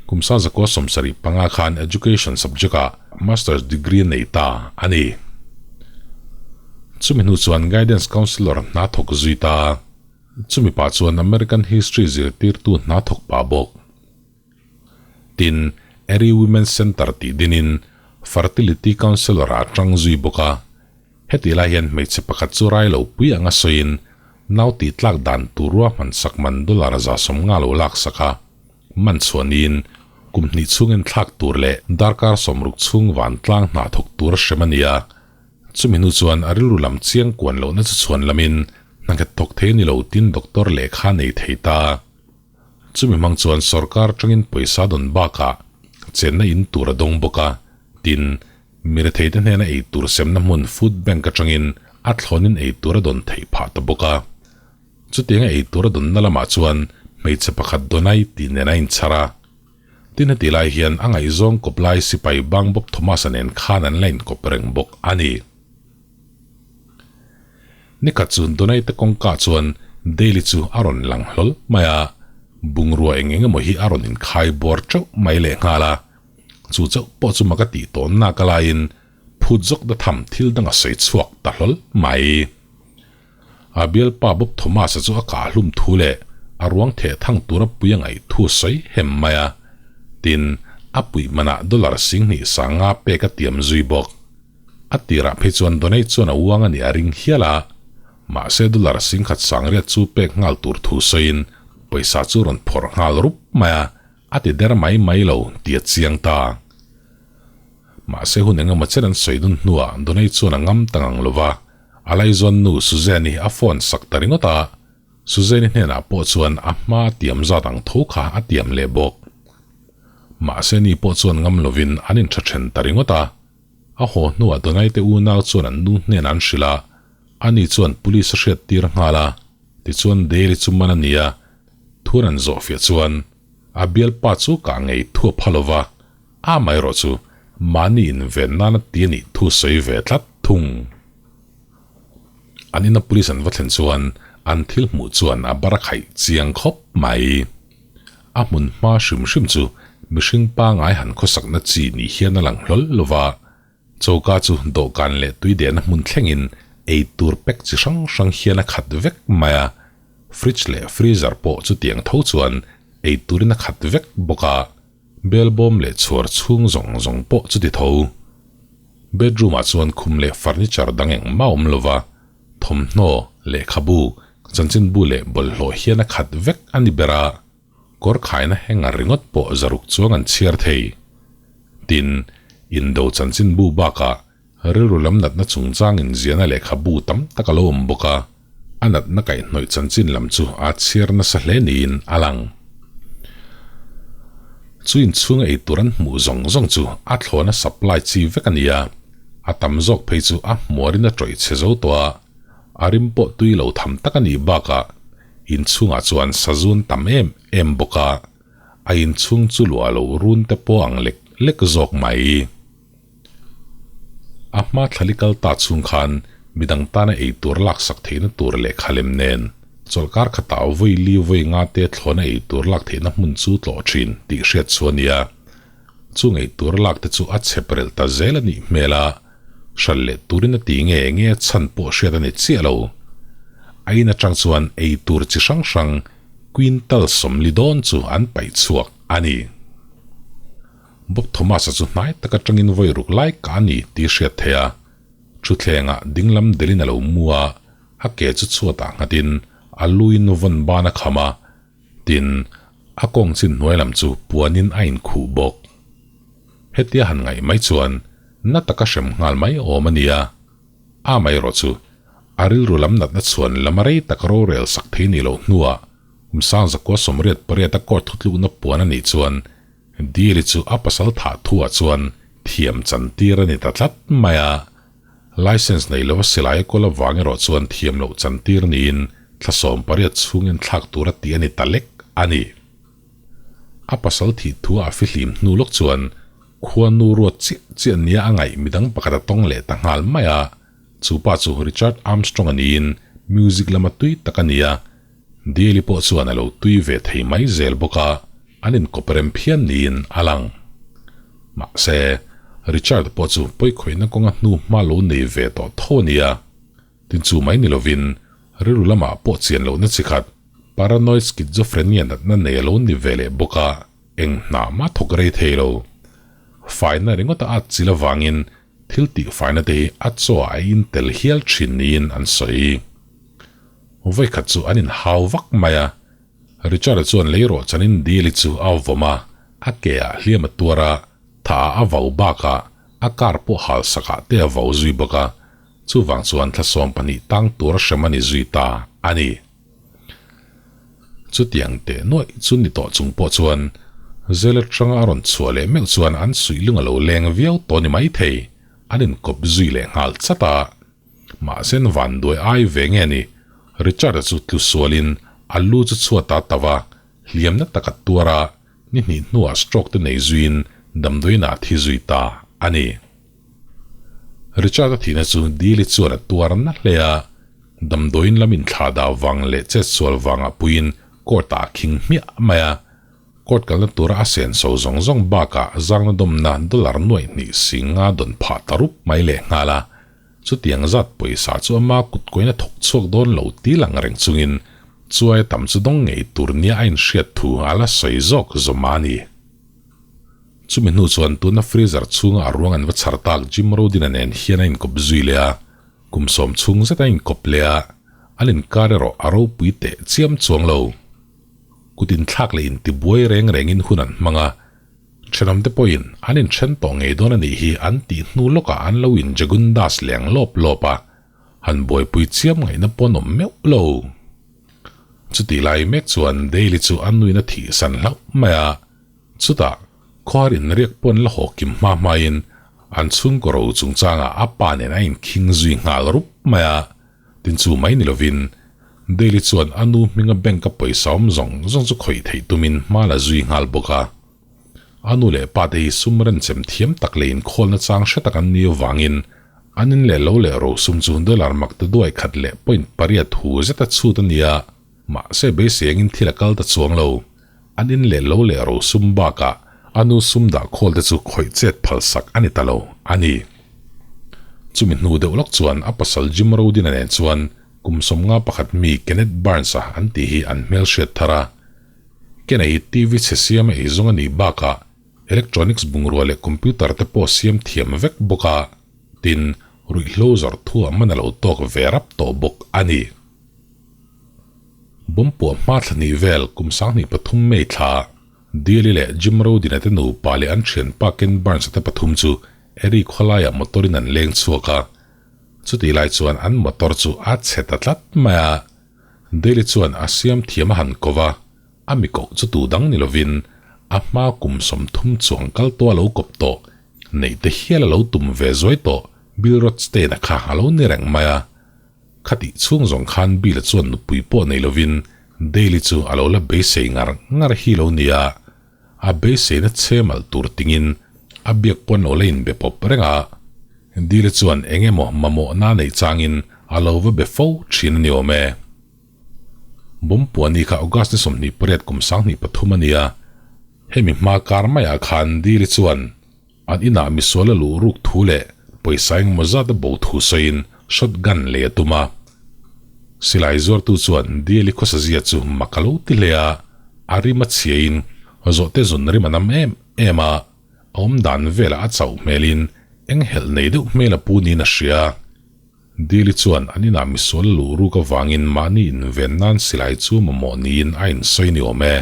kum sa zakua 75 khan Education subject-ah Masters degree a nei ta a ni. Chumi hnu chuan Guidance Counsellor hna thawk zui ta. Chumi pah chuan American History zirtirtu hna thawk pah bawk. Tin, Erie Women's Center tih dinin Fertility Counsellor-ah a tang zui bawk a. Hetih lai hian hmeichhe pakhat chu rai lo pui anga sawiin nau tih tlak dan tur ruahman sak man dollar 150 lo lak sak a, man chhuahniin kum hnih chhungin thlak tur leh darkar 60 chhung vantlang hna thawk tur a hrem a ni a. Chumi hnu chuan a rilru lam chiang kuan lohna chu chhuan lamin hna nghet thawk thei a ni lo tin doctor lehkha nei thei ta. Chumi hmang chuan sorkar atangin pawisa dawn bakah chenna in tur a dawng bawk a, tin, mi retheite hnena ei tur semna hmun food bank atangin a thlawnin ei tur a dawn theih phah ta bawk a. Chutianga ei tur a dawnna lamah chuan hmeichhe pakhat Donai tih nen a inchhar a. Tin heti lai hian a ngaihzawng kawp lai sipai bang Bob Thomas-a nen khan an la inkawp reng bawk a ni. Nikhat chu Donai te kawngka chuan Daily chu a rawn lang hlawl mai a, bungrua eng eng emaw hi a rawn inkhai bawr teuh mai lehnghal a. Chu chauh pawh chu mak a tih tawn nak a laiin phut zawk na tham thil dang a sawi chhuak ta hlawl mai. A bialpa Bob Thomas-a chu a kah hlum thu leh a ruang theh thang tura pui a ngaih thu sawi hem mai a. Tin, a puih manah dollar 20 sanga pek a tiam zui bawk. A tirah phei chuan Donate chuan a uang a nih a ring hial a, mahse dollar 10,000 sangriat chu pek nghal tur thu sawiin pawisa chu rawn phawrh nghal rup mai a, a ti der mai mai lo tih a chiang ta. Mahse hun engemaw chen an sawi dun hnuah Donate chuan a ngam ta ngang lo va, a laizawn nu Suzanne-i a phone sak ta ringawt a, Suzanne-i hnenah pawh chuan a hma a tiam zat ang tho kha a tiam leh bawk. Mahse ni pawh chuan ngam lovin an intha then ta ringawt a. A haw hnuah Donai te unau chuan an nu hnenah an hrilh a, ani chuan police a hriat tir nghal a, tichuan Daily chu man a ni a, thur an zawhfiah chuan a bialpa chu kah ngei thu a pha lova, a amaherawh chu mahni inven nana ti a nih thu sawi ve tlat thung. An ina police an va thlen chuan an thil hmuh chuan a bar a khaih chiang khawp mai. A hmun hma hrim hrim chu mihring pangai han khawsakna chi ni hian a lang hlawl lo va, choka chu dawhkan leh tui dehna hmun thlengin ei tur pack chi hrang hrang hian a khat vek mai a, fridge leh freezer pawh chutiang tho chuan ei turin a khat vek bawk a, belbawm leh chhuar chhung zawng zawng pawh chuti tho. Bedroom ah chuan khum leh furniture dang engmah a awm lo va, thawmhnaw, lehkhabu, chanchinbu leh bawlhhlawh hian a khat vek a ni ber a, kawr khaina hanger ringawt pawh zaruk chuang an chhiar thei. Tin, indo chanchinbu bakah rilru lam natna chungchang inziahna lehkhabu tam tak a lo awm bawk a, a natna kaihhnawih chanchin lam chu a chhiar nasa hle niin a lang. Chu inchhunga eitur an hmuh zawng zawng chu a thlawna supply chi vek a ni a. A tam zawk phei chu a hmuarin a tawih chhe zo tawh a, a rim pawh tui lo tham tak a nih bakah inchhungah chuan sazun tam em em bawk a, a inchhung chu luah loh run te pawh ang lek lek zawk mai. A hma thlali kal ta chhung khan midang tana ei tur laksak theihna tur lehkha lem nen chawlhkar khatah vawi li vawi nga te thlawna ei tur lak theihna hmun chu tlawh thin tih hriat chu a ni a. Chung ei tur lak te chu a chep relh ta zel a nih hmel a, hral leh turin a ti nge nge chhan pawh hriat a ni chiah lo. A in atang chuan ei tur chi hrang hrang quintal sawmli dawn chu an paih chhuak a ni. Bob Thomas-a chu hnai tak atangin vawi ruk lai ka a ni tih hriat theih a, thutthlengah dinglam delin a lo mu a, a ke chu chhuatah nghatin a luin vawn ban a kham a, tin, a kawng chin hnuai lam chu puanin a inkhuh bawk. Hetia han ngaih mai chuan na taka hrem nghal mai awm a nia. A amaherawh chu a rilru lam natna chhuan lama rei tak rorel sak thei ni loh hnuah kum sangzakua 88 a court thutlukna puan a nih chuan Dili chu a pasal thah thuah chuan thiam chan tir a ni ta tlat mai a. Licence nei lova silai a kawl avang erawh chuan thiam loh chan tir niin thla 18 chhungin thlak tur a tih a ni ta lek a ni. A pasal thih thuah a fihlim hnu lawk chuan khua nu ruat chiah chiah nia a ngaih midang pakhat a tawng leh ta nghal mai a. Chu pa chu Richard Armstrong a niin music lama tui tak a ni a. Dili pawh chuan a lo tui ve thei mai zel bawk a, an inkawp rem phian niin a lang. Mahse, Richard pawh chu pawikhawihna kawnga hnu hma lo nei ve tawh tho a ni a. Tin chu mai ni lovin, rilru lamah pawh chian lohna chi khat, paranoid schizophrenia natna nei a lo ni ve leh bawk a, eng hna mah thawk rei thei lo. Faina ringawt a at chil avangin thil tih faina te hi a chaw ah a intel hial thin niin an sawi. Vawikhat chu an inhau vak mai a, Richard-a chuan leirawh chanin Dili chu a vawm a, a ke ah hliam a tuar a, tha ah a vau bakah a car pawh hal sakah te a vau zui bawk a, chuvang chuan thla 12 tang tur a hrem a ni zui ta a ni. Chutiang teh nuaih chu ni tawh chung pawh chuan Zela tanga a rawn chhuah leh meuh chuan an suih lung a lo leng viau tawh ni maithei, an inkawp zui leh nghal chat a. Mahse an van duai ai ve nge ni, Richard-a chu tlu sualin a lu chu chhuat a tau a, hliamna tak a tuar a, ni hnih hnuah stroke te nei zuiin damdawiin ah thi zui ta a ni. Richard-a thihna chu Dili chuan a tuar na hle a, damdawiin lam inthlah dah vang leh chetsual vangah puiin court-ah a khing hmiah mai a. Court kalna tura a senso zawng zawng bakah zangna dawmna dollar nuaih hnih singa dawn phah ta rup mai lehnghal a. Chutiang zat pawisa chu ama kut kawiin a thawk chhuak dawn lo ti lang reng chungin chuai a tam chu dawng ngei tur nia a inhriat thu a la sawi zawk zawm a ni. Chumi hnu chuan tuna freezer chhunga a ruang an va chhar tak Jim Rodin-a nen hian a inkawp zui leh a, kum sawm chhung zet a inkawp leh a, an inkar erawh a ropui teh chiam chuang lo. Kut inthlak leh intibuai reng rengin hun an hmang a, Thenawmte pawhin an inthen tawh ngei dawn a nih hi an tih hnu lawkah an lo in Jagundas leng lawp lawp a, han buaipui chiam ngaihna pawh an awm meuh lo. Chutih lai mek chuan Daily chu a nuin a thihsan hlauh mai a, chutah khawhar inriak pawh an la haw kim hma hmain an chhungkaw ro chungchangah a pa nen a inkhing zui nghal rup mai a, Tin chu mai ni lovin, Daily chuan a nu hminga bank-a pawisa awm zawng zawng chu khawih theih tumin hma la zui nghal bawk a. A nu leh pa te hi sum renchem thiam tak leh inkhawlna chang hre tak an ni avangin an in leh lo leh ro sum chu dollar mak ta duai khat leh point pariat hu zet a chhut a ni a, mahse beisei angin thil a kal ta chuang lo. An in leh lo leh ro sum bakah a nu sum dah khawl te chu khawih chet phal sak a ni ta lo a ni. Chumi hnu deuh lawk chuan a pasal Jim Rodin-a nen chuan kum 51 mi Kenneth Barnes-a an tih hi an hmel hriat thar a. Ken-a hi TV chhe siam a ei zawng a nih bakah electronics bungrua leh computer te pawh siam thiam vek bawk a, tin, ruihhlo zawrh thu a man a lo tawk ve rap tawh bawk a ni. Bawmpuah hma thla hnih vel kum 2003 May thla Dealey leh Jim Rodin-a te nupa leh an thianpa Ken Barnes-a te pathum chu Erie khawlaiah motor-in an leng chhuak a. Chutih lai chuan an motor chu a chhe ta tlat mai a. Dealey chuan a siam thiam a han ko va, a mi koh chu tu dang ni lovin a hma kum 30 chuang kal tawh a lo kawp tawh, neih te hial a lo tum ve zuai tawh. Bill Rothstein-a kha a lo ni reng mai a. Khatih chhung zawng khan Bill-a chuan nupui pawh nei lovin Dale-i chu a lo la beisei ngar ngar hi lo ni a. A beiseina che malh tur tingin a biak pawn lo la inbe pawp reng a. Dale-i chuan eng emaw mamawhna neih changin a lo va be fo thin a ni awm e. Bawmpuani kha August ni 28 kum 2003 a ni a, hemi hma kar maiah khan Dili chuan an inah misual a luh ruk thu leh pawisa engemaw zat a bo thu sawiin shotgun lei a tum a. Silai zuartu chuan Dili khawsazia chu mak a lo ti hle a, a rim a chhiain zawhte zun rim a nam em em a, a awmdan velah a chauh hmelin enghelh nei deuh hmel a pu niin a hria. Dili chuan an inah misual luh ruk avangin mahni inven nan silai chu mamawh niin a insawi ni awm e.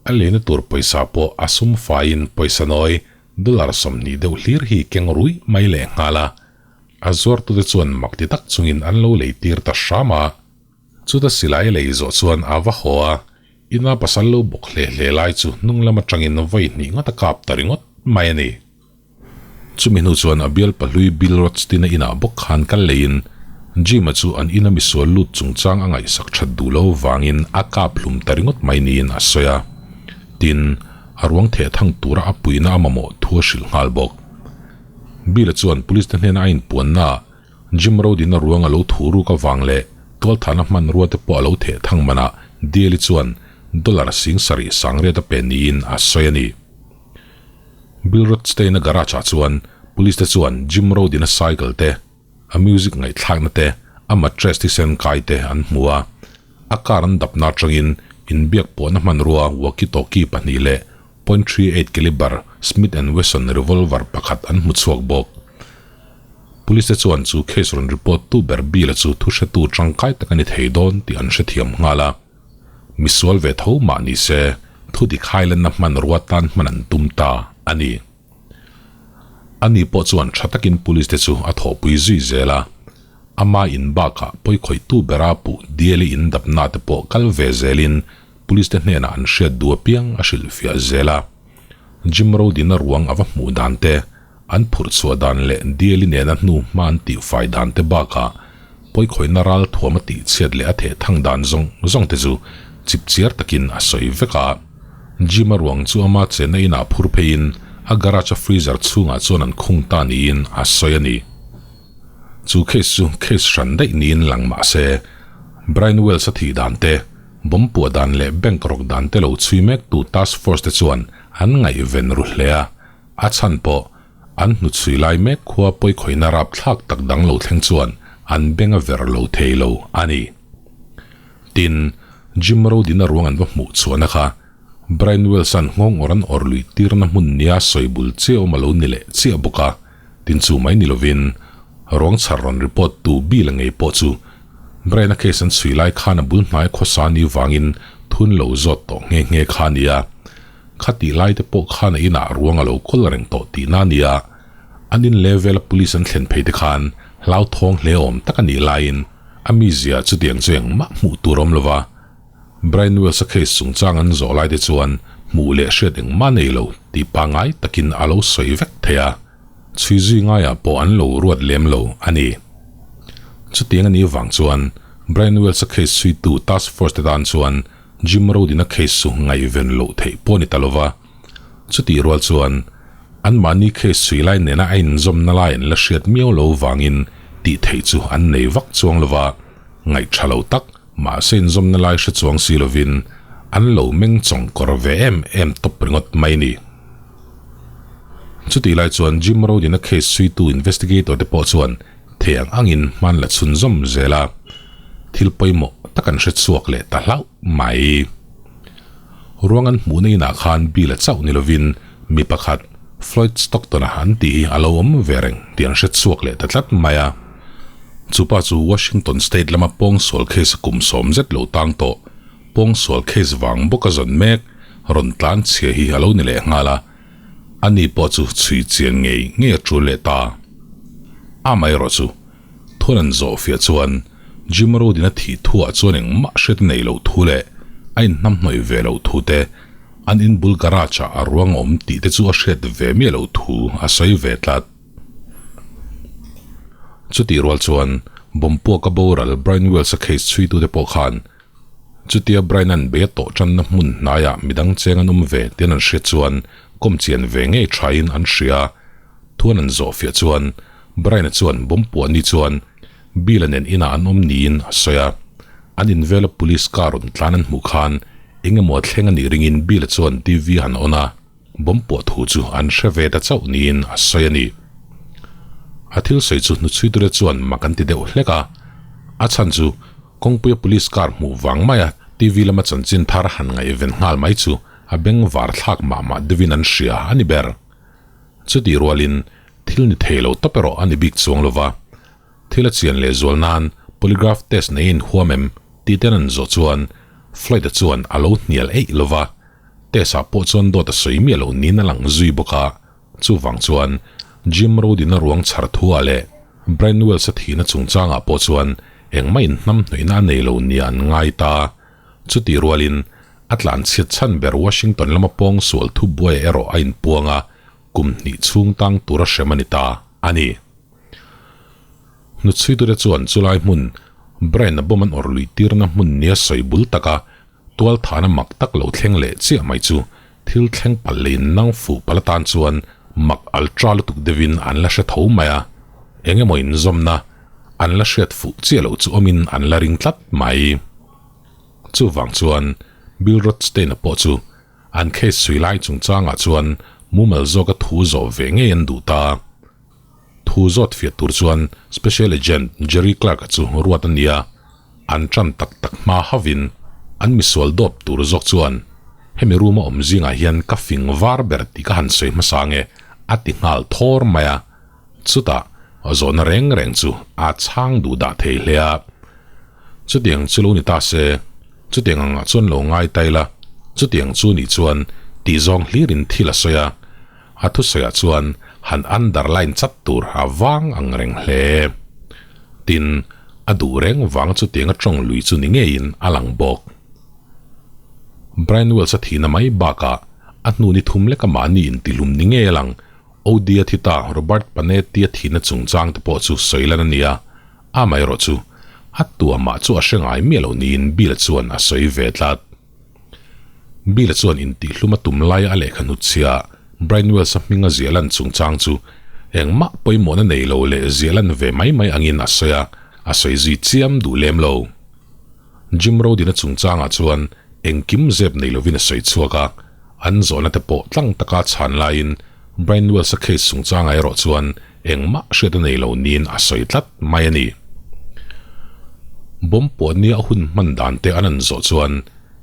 A leina tur pawisa pawh a sum faiin pawisa nawi dollar 20 deuh hlir hi keng ruih mai leh nghal a. A zuartute chuan mak ti tak chungin an lo lei tir ta hram a. Chuta silai lei zawh chuan a va haw a, ina pasal lo bawk hle hle lai chu hnung lam atangin vawi hnih ngawt a kap ta ringawt mai a ni. Chumi hnu chuan a bial pahlui Bill Rothstein-a inah bawk khan kal leiin Jim-a chu an ina misual lut chungchang a ngaihsak that duh lo vangin a kap hlum ta ringawt mai niin a sawi a. Tin, a ruang theh thang tura a puihna a mamawh thu a hrilh nghal bawk. Bill-a chuan police te hnena a inpuannaah Jim Rodin-a ruang a lo thu ruk avang leh tualthahna hmanrua te pawh a lo theh thang manah Deal-i chuan dollar 7000 sangriat a pe niin a sawi a ni. Bill Rothstein-a garage-ah chuan police te chuan Jim Rodin-a cycle te, a music ngaihthlakna te, a mattress thisen kai te an hmu a. A car an dapna atangin inbiak pawhna hmanrua walkie-talkie pahnih leh point 38 caliber Smith and Wesson revolver pakhat an hmu chhuak bawk. Police te chuan chu case rawn report tu ber Bill-a chu thu hretu tangkai tak a ni thei dawn tih an hrethiam nghal a. Misual ve tho mah ni se, thu dik hailanna hmanrua tan hman an tum ta a ni. Ani pawh chuan tha takin police te chu a thawhpui zui zel a, ama in bakah pawikhawihtu bera puh Diali in dapna te pawh kal ve zelin police te hnenah an hriat duh apiang a hrilhfiah zel a. Jim Rodin-a ruang a va hmuh dan te, An phurh chhuah dan leh Diali nena hnu hma an tihfai dan te bakah pawikhawihna ral thuam a tihchhiat leh a theh thang dan zawng zawng te chu chipchiar takin a sawi vek a. Jim-a ruang chu ama chenna inah phur pheiin a garage-a freezer chhungah chuan an khung ta niin a sawi a ni. Chu case chu case hran daih niin lang mah se, Brian Wells-a thih dan te, bomb puah dan leh bank rawk dan te lo chhui mektu task force te chuan an ngaihven ru hle a. A chhan pawh, an hnuchhui lai mek khua pawikhawihna rapthlak tak dang lo thleng chuan an beng a ver lo thei lo a ni. Tin, Jim Rodin-a ruang an va hmuh chhuahna kha Brian Wells-a'n nghawng awr an awr luih tirna hmun nia sawi bul chiah awm a lo ni leh chiah bawk a, tin chu mai ni lovin ruang chhar rawn report tu Bill-a ngei pawh chu Brian-a case an chhui lai khan a bul hnai khawsa ni vangin thun lo zawt tawh nghe nghe kha a ni a. Khatih lai te pawh khan a inah ruang a lo kawl reng tawh tihna a nia. An in level a police an thlen phei te khan hlauthawng hle awm tak a nih laiin a mizia chutiang chu engmah hmuh tur awm lova. Brian Wells-a case chungchang an zawh lai te chuan hmuh leh hriat engmah nei lo tih pangngai takin a lo sawi vek thei a, chhui zui ngaiah pawh an lo ruat lem lo a ni. Chutiang a nih vang chuan Brian Wells-a case chhuitu task force te tan chuan Jim Rodin-a case chu ngaihven loh theih pawh a ni ta lova, chutih rual chuan anmahni case chhui lai nena a inzawmna lai an la hriat miau lo vangin tih theih chu an nei vak chuang lova, ngaih tha lo tak mahse inzawmna lai hre chuang si lovin an lo meng chawng kawr ve em em tawp ringawt mai ni. Chutih lai chuan Jim Rodin-a case chhuitu investigator te pawh chuan thei ang angin hman la chhunzawm zel a, thil pawimawh tak an hre chhuak leh ta hlauh mai. Ruang an hmuhna inah khan Bill-a chauh ni lovin mi pakhat Floyd Stockton-a an tih hi a lo awm ve reng tih an hre chhuak leh ta tlat mai a. Chupa chu Washington State lama pawngsual case a kum sawm zet lo tang tawh, pawngsual case vang bawka zawn mek rawn tlan chhia hi a lo ni leh nghal a. Ani pawh chu chhui chian ngei ngei a tul leh ta. Amaherawh chu Thun an zawh fiah chuan Jim Rodin-a thih thuah chuan engmah hriat a nei loh thu leh a inhnamhnawih ve loh thu te, an in bul garage-ah a ruang a awm tih te chu a hriat ve miah loh thu a sawi ve tlat. Chutih rual chuan bomb puaka boral Brian Wells-a case chhuitute pawh khan chutia Brian-a'n bei a tawh tanna hmun hnaiah midang cheng an awm ve tian an hriat chuan kawm chian ve ngei thain an hria. Thuan an zawh fiah chuan Brian-a chuan bomb puah ni chuan Bill-a nen inah an awm niin a sawi a. An invela police car rawn tlan an hmuh khan eng emaw a thleng a nih ringin Bill-a chuan TV a han on a. Bomb puah thu chu an hre ve ta chauh niin a sawi a ni. A thil sawi chu hnuchhuiture chuan mak an ti deuh hlek a, a chhan chu kawngpuia police car hmuh vang maia TV lama chanchin thar han ngaihven nghal mai chu a beng var thlak mah mah deuhin an hria a ni ber. Chutih rualin thil ni thei lo tawp erawh a ni bik chuang lova, thil a chian leh zual nan polygraph test neiin huam em tih ten an zawh chuan Floyd-a chuan a lo hnial eih lova, Tess-ah pawh chuan dawt a sawi miah loh niin a lang zui bawk a, chuvang chuan Jim Rodin-a ruang chhar thu-ah leh Brian Wells-a thihna chungchangah pawh chuan engmah inhnamhnawihna a nei lo nia an ngai ta. Chutih rualin a tlanchhiat chhan ber Washington lama pawng sual thu buaia erawh a inpuang a, kum hnih chhung tang tura hrem a ni ta a ni. Hnuchhuitute chuan chulai hmun Brian-a bomb an awrh luih tirna hmun nia sawi bul taka Tualthana mak tak lo thleng leh chiah mai chu thil thleng palh leh in nang fuh palh atan chuan mak ultra lutuk deuhin an la hre tho mai a, eng emaw inzawmna an la hriat fuh chiah loh chu awmin an la ring tlat mai. Chuvang chuan Bill Rothstein-a pawh chu an case sui lai chungchangah chuan mumal zawka thu zawh ve ngei an duh ta. Thu zawt fiah tur chuan Special Agent Jerry Clark-a chu ruat a ni a, an tan tak tak hma hauhin an misual dawp tur zawk chuan hemi room a awm zingah hian ka fing var ber tih ka han sawi hmasa nge a ti nghal thawr mai a, chutah zawhna reng reng chu a chhang duh dah thei hle a. Chutiang chu lo ni ta se, chutiang angah chuan lo ngai ta ila, chutiang chu nih chuan tih zawng hlirin thil a sawi a, A thusawiah chuan han underline chat tur a vang ang reng hle. Tin, a duh reng vang chutianga tawng lui chu ni ngeiin a lang bawk. Brian Wells-a thihna mai bakah a hnu ni thum leka mahni intihlum ni ngei a lang. Odia thi ta Robert Panetti-a thihna chungchang te pawh chu sawi lan a ni a, amaherawhchu a tuamah chu a hre ngai miah loh niin Bill-a chuan a sawi ve tlat. Bill-a chuan intihhlum a tum laia a lehkha hnutchhia Brian Wells-a hminga ziah lan chungchang chu engmah pawimawhna nei lo leh ziah lan ve mai mai angin a sawi a, a sawi zui chiam duh lem lo. Jim Rodin-a chungchangah chuan engkim zep nei lovin a sawi chhuak a, an zawhna te pawh tlang taka chhan laiin Brian Wells-a case chungchangah erawh chuan engmah hriat a nei lo niin a sawi tlat mai a ni. Bomb puahnia a hun hman dan te an an zawh chuan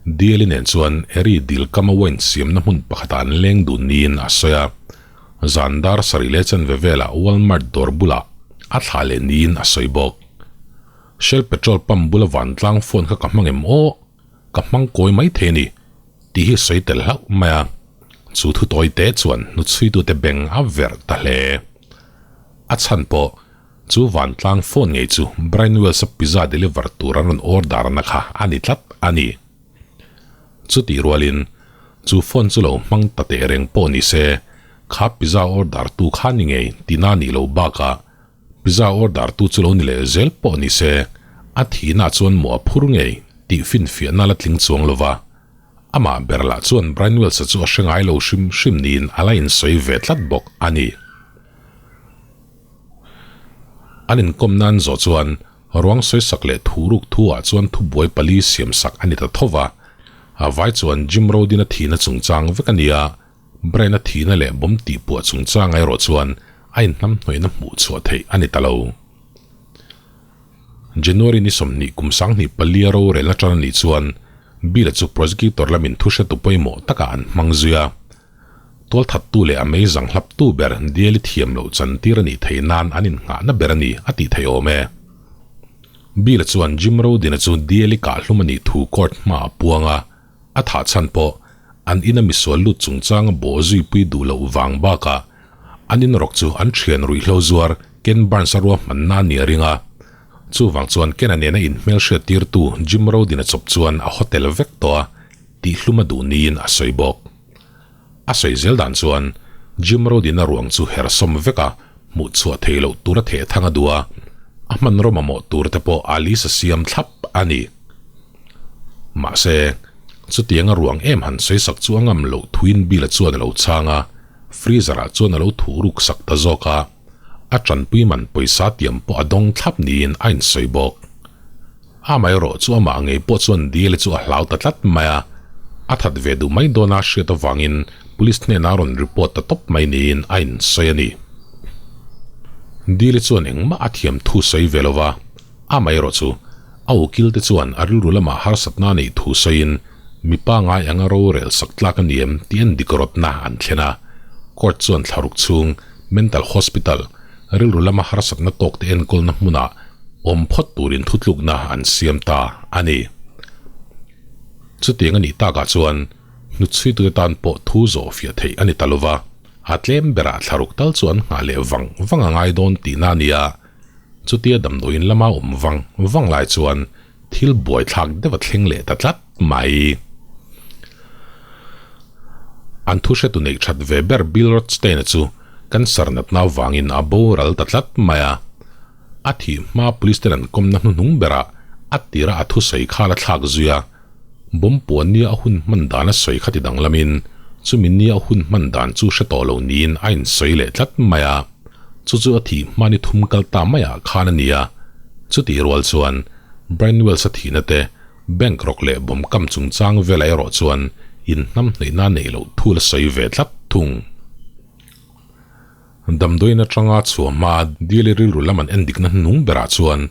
Diali nen chuan Eri dil kama wine siamna hmun pakhatah an leng dun niin a sawi a. Zan dar sarih leh chanve velah Walmart dawr bulah a thlah leh niin a sawi bawk. Shell petrol pump bula vantlang phone kha ka hmang em aw? Ka hmang kawi mai thei a ni tih hi sawi tel hlauh mai a. Chu thu tawi te chuan hnuchhuitute beng a verh ta hle. A chhan pawh Chu vantlang phone ngei chu Brian Wells-a pizza deliver tur an rawn order na kha a ni tlat a ni. Chutih rualin, chu phone chu lo hmang ta teh reng pawh ni se, kha pizza order tu kha ni ngei tihna a nih loh bakah, pizza order tu chu lo ni leh zel pawh ni se, a thihna chuan mawh a phur ngei tih finfiahna la tling chuang lo va. Amah ber lah chuan Brian Wells-a chu a hre ngai lo hrim hrim niin a la insawi ve tlat bawk a ni. An inkawm nan zawh chuan ruang sawisak leh thu ruk thu ah chuan thubuai pali siamsak a ni ta tho va. A vai chuan Jim Rodin-a thihna chungchang vek a ni a, Brian-a thihna leh bomb tihpuah chungchang erawh chuan a inhnamhnawihna hmuh chhuah theih a ni ta lo. January ni 20 kum 2004 a rorelna tan a nih chuan Bill-a chu prosecutor lamin thuhretu pawimawh takah an hmang zui a. Tualthattu leh a mei zang hlaptu ber Diali thiam loh chantir a nih theih nan an innghahna ber a ni a tih theih awm e. Bill-a chuan Jim Rodin-a chu Diali kahhlum a nih thu court hmaah a puang a, a thah chhan pawh an ina misual lut chungchanga bawh zuipui duh loh vang bakah an inrawk chu an thian ruihhlo zuar Ken Barnes-a ruahmanna a ni a ring a. Chuvang chuan Ken-a nena inhmelhriat tirtu Jim Rodin-a chawp chuan a hotel vek tawh a, tihhlum a duh niin a sawi bawk. A sawi zel dan chuan Jim Rodin-a ruang chu her sawm vek a, hmuh chhuah thei loh tur a theh thang a duh a. A hmanraw mamawh tur te pawh a list a siam thlap a ni. Mahse, chutianga ruang em han sawisak chu a ngam loh thuin Bill-a chuan a lo chhang a, freezer-ah chuan a lo thuh ruk sak ta zawk a, a tanpui man pawisa tiam pawh a dawng thlap niin a insawi bawk. Amaherawh chu amah ngei pawh chuan Dale chu a hlau ta tlat mai a, a that ve duh mai dawna hriat avangin police hnenah a rawn report ta tawp mai niin a insawi a ni. Dale chuan engmah a thiam thu sawi ve lova, amaherawh chu a ukil te chuan a rilru lamah harsatna a neih thu sawiin mipa ngai anga rorel sak tlak a ni em tih an dik rawtna an thlen a, court chuan thlaruk chhung mental hospital rilru lama harsatna tawk te enkawlna hmunah awm phawt turin thutlukna an siam ta a ni. Chutiang a nih takah chuan hnutchhuitute tan pawh thu zawh fiah theih a ni ta lova, a tlem berah thlaruk tal chu an nghah leh vang vang a ngai dawn tihna a ni a. Chutia damdawiin lama awm vang vang lai chuan thil buaithlak deuh a thleng leh ta tlat mai. An thu hretu neih that ve ber Bill Rothstein-a chu cancer natna avangin a boral ta tlat mai a. A thih hma police ten an kawmna hnuhnung berah a tira a thusawi kha la thlak zui a. Bomb puan nia a hun hman dan a sawi kha ti danglamin chumi nia a hun hman dan chu hre tawh lo niin a insawi leh tlat mai a. Chu chu a thih hma ni thum kal ta maiah khan a ni a. Chutih rual chuan Brian Wells-a thihna te Bank rawk leh bawm kam chungchang velah erawh chuan inhnam hnaihna neih loh thu la sawi ve tlat thung. Damdawiin atanga chhuah hma Dili rilru lam an endikna hnung berah chuan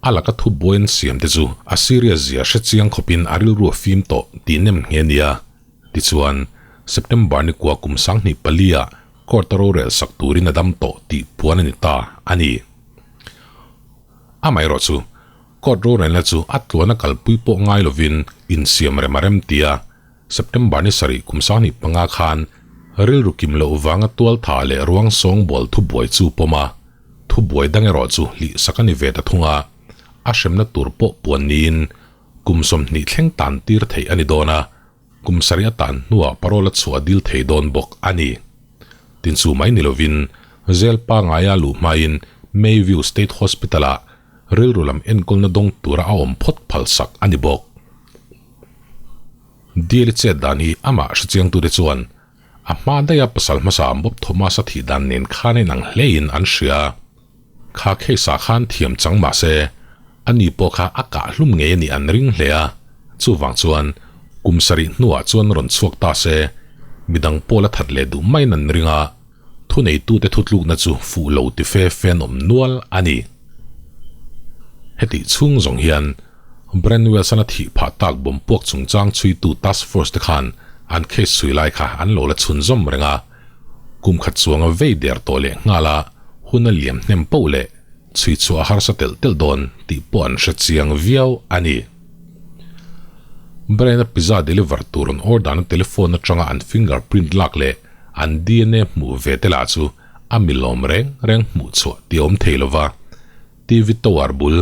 a laka thu buai an siam te chu a serious zia hre chiang khawpin a rilru a fim tawh tih nem nghe nia. Tichuan, September ni kua kum 2004 ah court a rorel sak turin a dam tawh tih puan a ni ta a ni. Amaherawh chu, court rorelna chu a tluana kalpui pawh ngai lovin insiam rem a rem ti a, September ni sarih kum 25 khan rilru kim loh vanga tualtha leh ruang sawngbawl thubuai chu pawm a, thubuai dang erawh chu hlih sak a ni ve ta thung a, a hremna tur pawh puan niin kum 20 thleng tan tir theih a ni dawn a, kum sarih a tan hnuah parole a chhuah dil thei dawn bawk a ni. Tin chu mai ni lovin Zel pangaia luh hmain Mayview State Hospital-ah rilru lam enkawlna dawng tura a awm phawt phalsak a ni bawk. Dil chet dan hi amah hrechiangtute chuan a hma daiha pasal hmasa Bob Thomas-a thih dan nen khan a inang hlein an hria. Kha case-ah khan thiam chang mah se, ani pawh kha a kah hlum ngei a nih an ring hle a, chuvang chuan kum sarih hnuah chuan rawn chhuak ta se, midang pawh la that leh duh maiin an ring a, thuneitute thutlukna chu fuh lo ti fe fe an awm nual a ni. Hetih chhung zawng hian Brand Wells-an a thih phah tak bawm puak chungchang chhuitu task force te khan an case chhui lai kha an lo la chhunzawm reng a, kum khat chuanga vei der tawh leh nghal a hun a liam hnem poh leh chhui chhuah a harsa telh telh dawn tih pawh an hre chiang viau a ni. Brian-a pizza deliver tur an order na telephone atanga an fingerprint lak leh an DNA hmuh ve te lah chu a milawm reng reng hmuh chhuah tih a awm thei lova, TV tower bul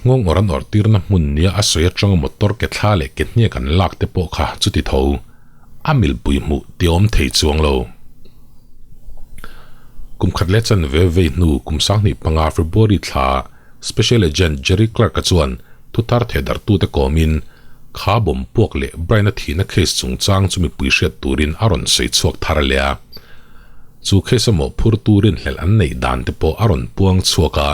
nghawng awr an awrh tirna hmun nia a sawi atanga motor ke thla leh ke hniak an lak te pawh kha chuti tho a milpui hmuh tih a awm thei chuang lo. Kum khat leh chanve vei hnu kum 2005 February thla Special Agent Jerry Clark-a chuan thuthar thehdarhtute kawmin kha bawm puak leh Brian-a thihna case chungchang chu mipui hriat turin a rawn sawi chhuak thar leh a. Chu case a mawhphur turin hlelh an neih dan te pawh a rawn puang chhuak a,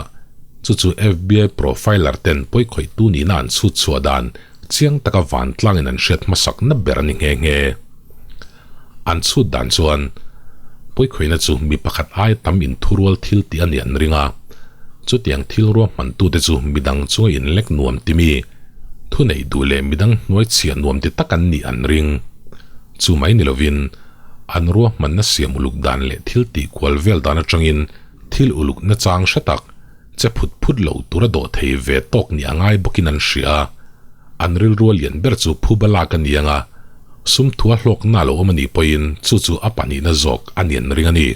chu chu FBI profiler ten pawikhawihtu nihna an chhut chhuah dan chiang taka vantlangin an hriat hmasak na ber a ni nghe nghe. An chhut dan chuan pawikhawihna chu mi pakhat aia tam inthurual thil tih a nih an ring a, chutiang thil ruahmantute chu midang chunga inlek nuam ti mi, thuneih duh leh midang hnuaichhiah nuam ti tak an nih an ring. Chu mai ni lovin an ruahmanna siam uluk dan leh thil tih kual vel dan atangin thil uluk nachang hre tak che phut phut lo tura dawh thei ve tawk nih a ngai bawkin an hria a. An rilru a lian ber chu phuba lak a ni ang a, sum thua hlawkna lo awm a nih pawhin chu chu a pahnihna zawk a ni an ring a ni.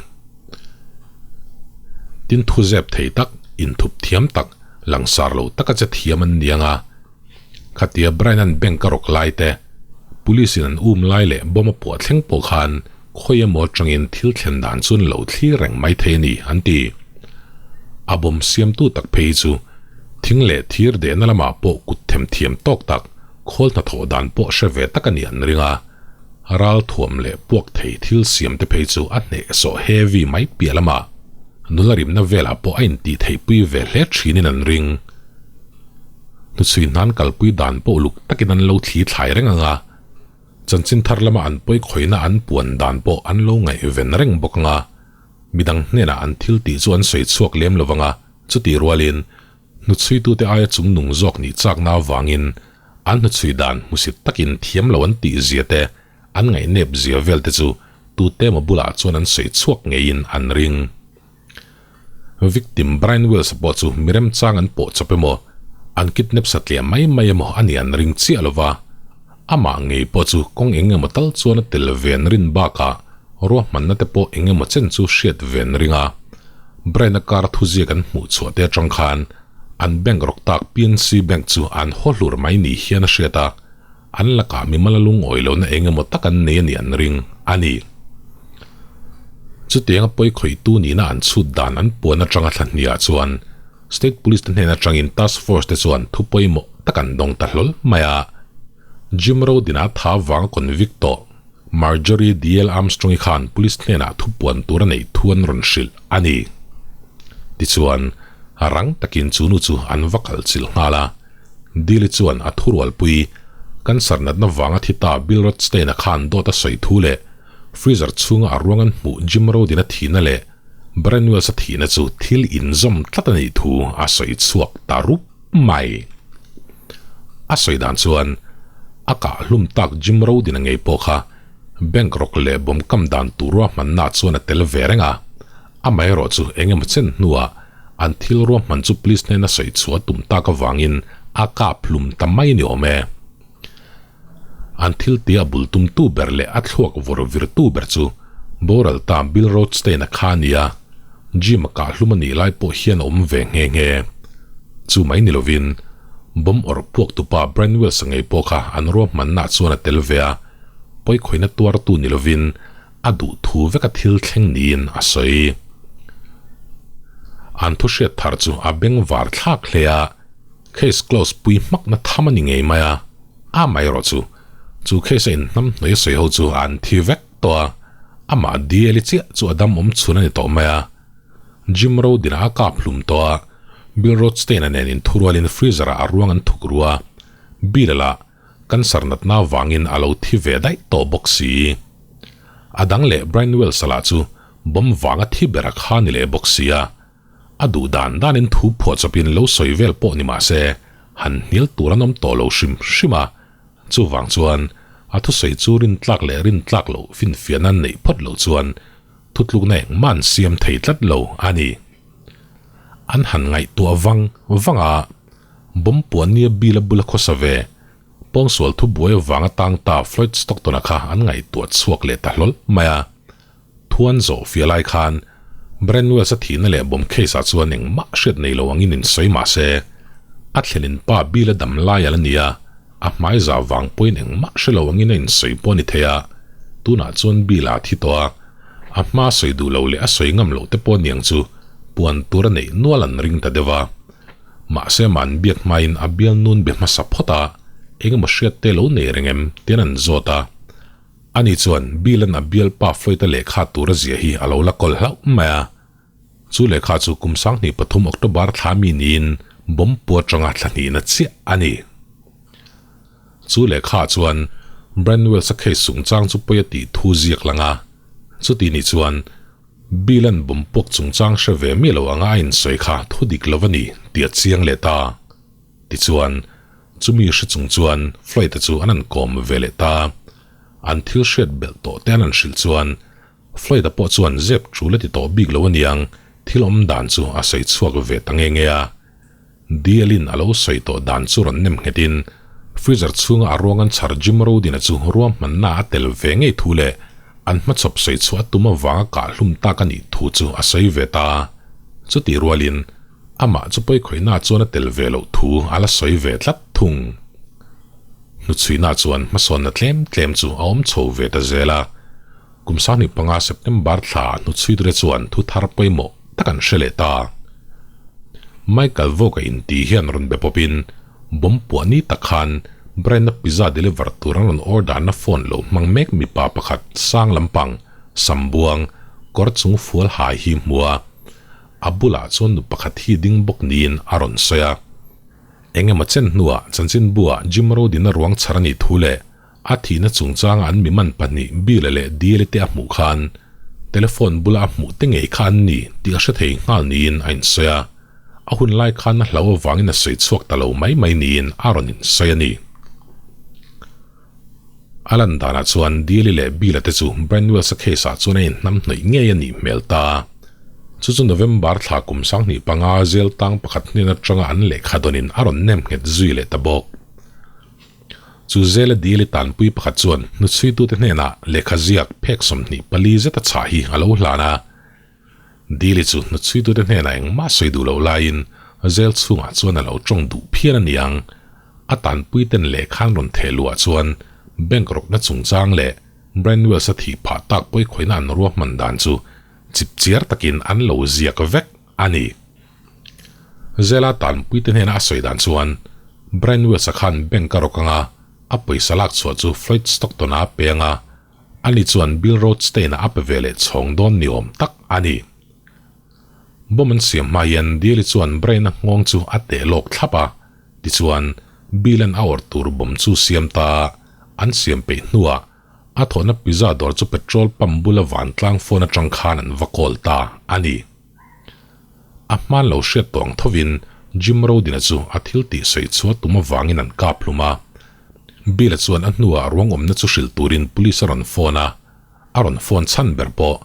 Tin thu zep thei tak, inthup thiam tak, langsar lo taka che thiam an ni ang a, Khatia Brian-a'n bank a rawk lai te, police in an um lai leh bomb a puah thleng pawh khan khawi emaw atangin thil thlen dan chu an lo thlir reng mai thei a ni, an ti. A bawm siamtu tak phei hi chu thing leh thir dehna lamah pawh kut themthiam tawk tak, khawl hnathawh dan pawh hre ve tak a nih an ring a. Ral thuam leh puak thei thil siam te phei chu a hnehsawh heavy mai piah lamah nula rimna velah pawh a intih theihpui ve hle thinin an ring. Hnuchhui hnan kalpui dan pawh uluk takin an lo thli thlai reng ang a, chanchin thar lama an pawi khawihna an puan dan pawh an lo ngaihven reng bawk ang a, midang hnenah an thil tih chu an sawi chhuak lem lo vang a, chutih rualin hnuchhuitute aia chungnung zawk nih chakna avangin an hnuchhui dan hmusit takin thiam lo an tih zia te, an ngaihnep zia vel te chu tute emaw bulah chuan an sawi chhuak ngeiin an ring. Victim Brian Wells-a pawh chu mi remchang an pawh chawp emaw, an kidnap satliah mai mai emaw a nih an ring chiah lo va, amah ngei pawh chu kawng eng emaw tal chuan a tel ve an rin bakah ruahmanna te pawh eng emaw chen chu hriat ve an ring a. Brian-a car thuziak an hmuh chhuah te atang khan an bank rawk tak PNC Bank chu an haw hlur mai ni hian a hriat a, An lakah mimala lungawi lohna eng emaw tak an nei a nih an ring a ni. Chutianga pawi khawihtu nihna an chhut dan an puan atanga thla hniah chuan State Police te hnen atangin Task Force te chuan thu pawimawh tak an dawng ta hlawl mai a. Jim Rodin-a tha vanga convict tawh Marjorie DL Armstrong-i khan Police hnenah thu puan tur a neih thu an rawn hrilh a ni. Tichuan, rang takin chu nu chu an va kal chilh nghal a. Dili chuan a thurualpui, Cancer natna vanga thi ta Bill Rothstein-a khan dawt a sawi thu leh freezer chhunga a ruang an hmuh Jim Rodin-a thihna leh Brian Wells-a thihna chu thil inzawm tlat a nih thu a sawi chhuak ta rup mai. A sawi dan chuan a kah hlum tak Jim Rodin-a ngei pawh kha bank rawk leh bawm kam dan tur ruahmanna chuan a tel ve reng a, amaherawh chu eng emaw chen hnuah An thil ruahman chu police hnena sawi chhuah tum tak avangin a kap hlum ta mai ni awm e. An thil tia a bul tumtu ber leh a thluak vawr virtu ber chu boral ta Bill Rothstein-a kha a ni a, Jim-a kah hlum a nih lai pawh hian a awm ve nghe nghe. Chu mai ni lovin bomb awrh puaktupa Brian Wells-a ngei pawh kha an ruahmannaah chuan a tel ve a, pawikhawihna tuartu ni lovin a duh thu veka thil thleng niin a sawi. An thu hriat thar chu a beng var thlak hle a, case close pui hmakna tham a ni ngei mai a, amaherawh chu chu case a inhnam hnawih a sawi ho chu an thi vek tawh a, amah DL-i chiah chu a dam awm chhun a ni tawh mai a. Jim Rodin-a a kap hlum tawh a, Bill Rothstein-a nen inthurualin freezer-ah a ruang an thuk ru a, Bill-a lah Cancer natna vangin a lo thi ve daih tawh bawk si. A dang leh Brian Wells-a lah chu bomb vanga thi ber a kha ni leh bawk si a. A duh dan danin thu phuah chawpin lo sawi vel pawh ni mah se, han hnial tur an awm tawh lo hrim hrim a. Chuvang chuan a thusawi chu rintlak leh rintlak loh finfiahna neih phawt loh chuan thutlukna engmah an siam thei tlat lo a ni. An han ngaihtuah vang vang a. Bomb puan nia Bill-a bula khawsa ve, pawngsual thubuai avanga tang ta Floyd Stockton-a kha an ngaihtuah chhuak leh ta hlawl mai a. Thuan zawh fia lai khan Brand Wells-a thihna leh bomb case-ah chuan engmah hriat nei lo angin insawi mah se, a thlenin pa Bill-a dam lai a la ni a, a hmai zah vang pawhin engmah hre lo angin a insawi pawh a ni thei a, tunah chuan Bill-a a thi tawh a, a hma sawi duh lo leh a sawi ngam loh te pawh aniang chu puan tur a neih nual an ring ta deuh a. Mahse man biak hmain a bial nun be hmasa phawt a, engemaw hriat te lo nei reng em? tian an zawt a. Ani chuan Bill-a'n a bialpa Floyd-a lehkha tur a zia hi a lo la kawl hlauh mai a. Chu lehkha chu kum 2003 October thla mi niin bomb pu atanga thla hnihna chiah a ni. Chu lehkha chuan Brian Wells-a case chungchang chu pawi a tih thu ziak lang a. Chuti ni chuan Bill-a'n bomb puak chungchang hre ve miah lo anga a insawi kha thu dik lo a ni tih a chiang leh ta. Tichuan, chumi hre chung chuan Floyd-a chu an han kawm ve leh ta. An thil hriat belh tawh te an han hrilh chuan Floyd-a pawh chuan zep tul a ti tawh bik lo aniang, thil awm dan chu a sawi chhuak ve ta nge nge a. DL-in a lo sawi tawh dan chu rawn nem nghetin freezer chhunga a ruang an chhar Jim Rodin-a chu ruahmanna a tel ve ngei thu leh an hmachhawp sawi chhuah a tum avanga kah hlum tak a nih thu chu a sawi ve ta. Chutih rualin amah chu pawikhawihna chuan a tel ve loh thu a la sawi ve tlat thung. Hnuchhuihna chuan hmasawnna tlem tlem chu a awm chho ve ta zel a. Kum 25 September thla hnuchhuiture chuan thu thar pawimawh tak an hre leh ta. Michael Vogue-a inti hian rawn be pawpin, Bomb puah ni tak khan Brian-a pizza deliver tur an rawn order-na phone lo hmang mek mipa pakhat sang lampang, sam buang, kawr chung fual hai hi hmu a. A bulah chuan nu pakhat hi ding bawk niin a rawn sawi a. Eng emaw chen hnuah chanchinbuah Jim Rodin-a ruang chhar a nih thu leh A thihna chungchanga an miman pahnih Bill-a leh Diel-i te a hmuh khan telephone bula a hmuh te ngei kha an ni tih a hre thei nghal niin a insawi a, a hun lai khan a hlau avangin a sawi chhuak ta lo mai mai niin a rawn insawi a ni. A lan danah chuan Diel-i leh Bill-a te chu Brian Wells-a case-ah chuan a inhnam hnawih ngei a nih hmel ta. Chu chu November thla kum 2005 zel tang pakhat hnen atanga an lehkha dawnin a rawn nem nghet zui leh ta bawk. Chu zela dil i tanpui pakhat chuan hnuchhuitute hnenah lehkha ziak phek 24 zeta chhah hi a lo hlan a. Dili chu hnuchhuitute hnenah engmah sawi duh loh laiin zel chhungah chuan a lo tawng duh phian a niang. A tanpuiten lehkha an rawn theh luhah chuan bank rawkna chungchang leh Brian Wells-a thih phah tak pawikhawihna an ruahman dan chu chipchiar takin an lo ziak vek a ni. Zela tanpuite hnena a sawi dan chuan Brian Wells-a khan bank a rawk anga a pawisa lak chhuah chu Floyd Stockton-a a pe anga, ani chuan Bill Rothstein-a a pe ve leh chhawng dawn ni awm tak a ni. Bomb an siam hma hian Diali chuan Brian-a nghawng chu a teh lawk thlap a, tichuan Bill-a'n a awrh tur bomb chu siam ta an siam peih hnuah a thawhna pizza dawr chu petrol pump bula vantlang phone atang khan an va call ta a ni. A hman lo hriat tawh ang thovin Jim Rodin-a chu a thil tih sawi chhuah tum avangin an kap hlum a. Bill-a chuan a hnuah ruang awmna chu hrilh turin police a rawn phone a, a rawn phone chhan ber pawh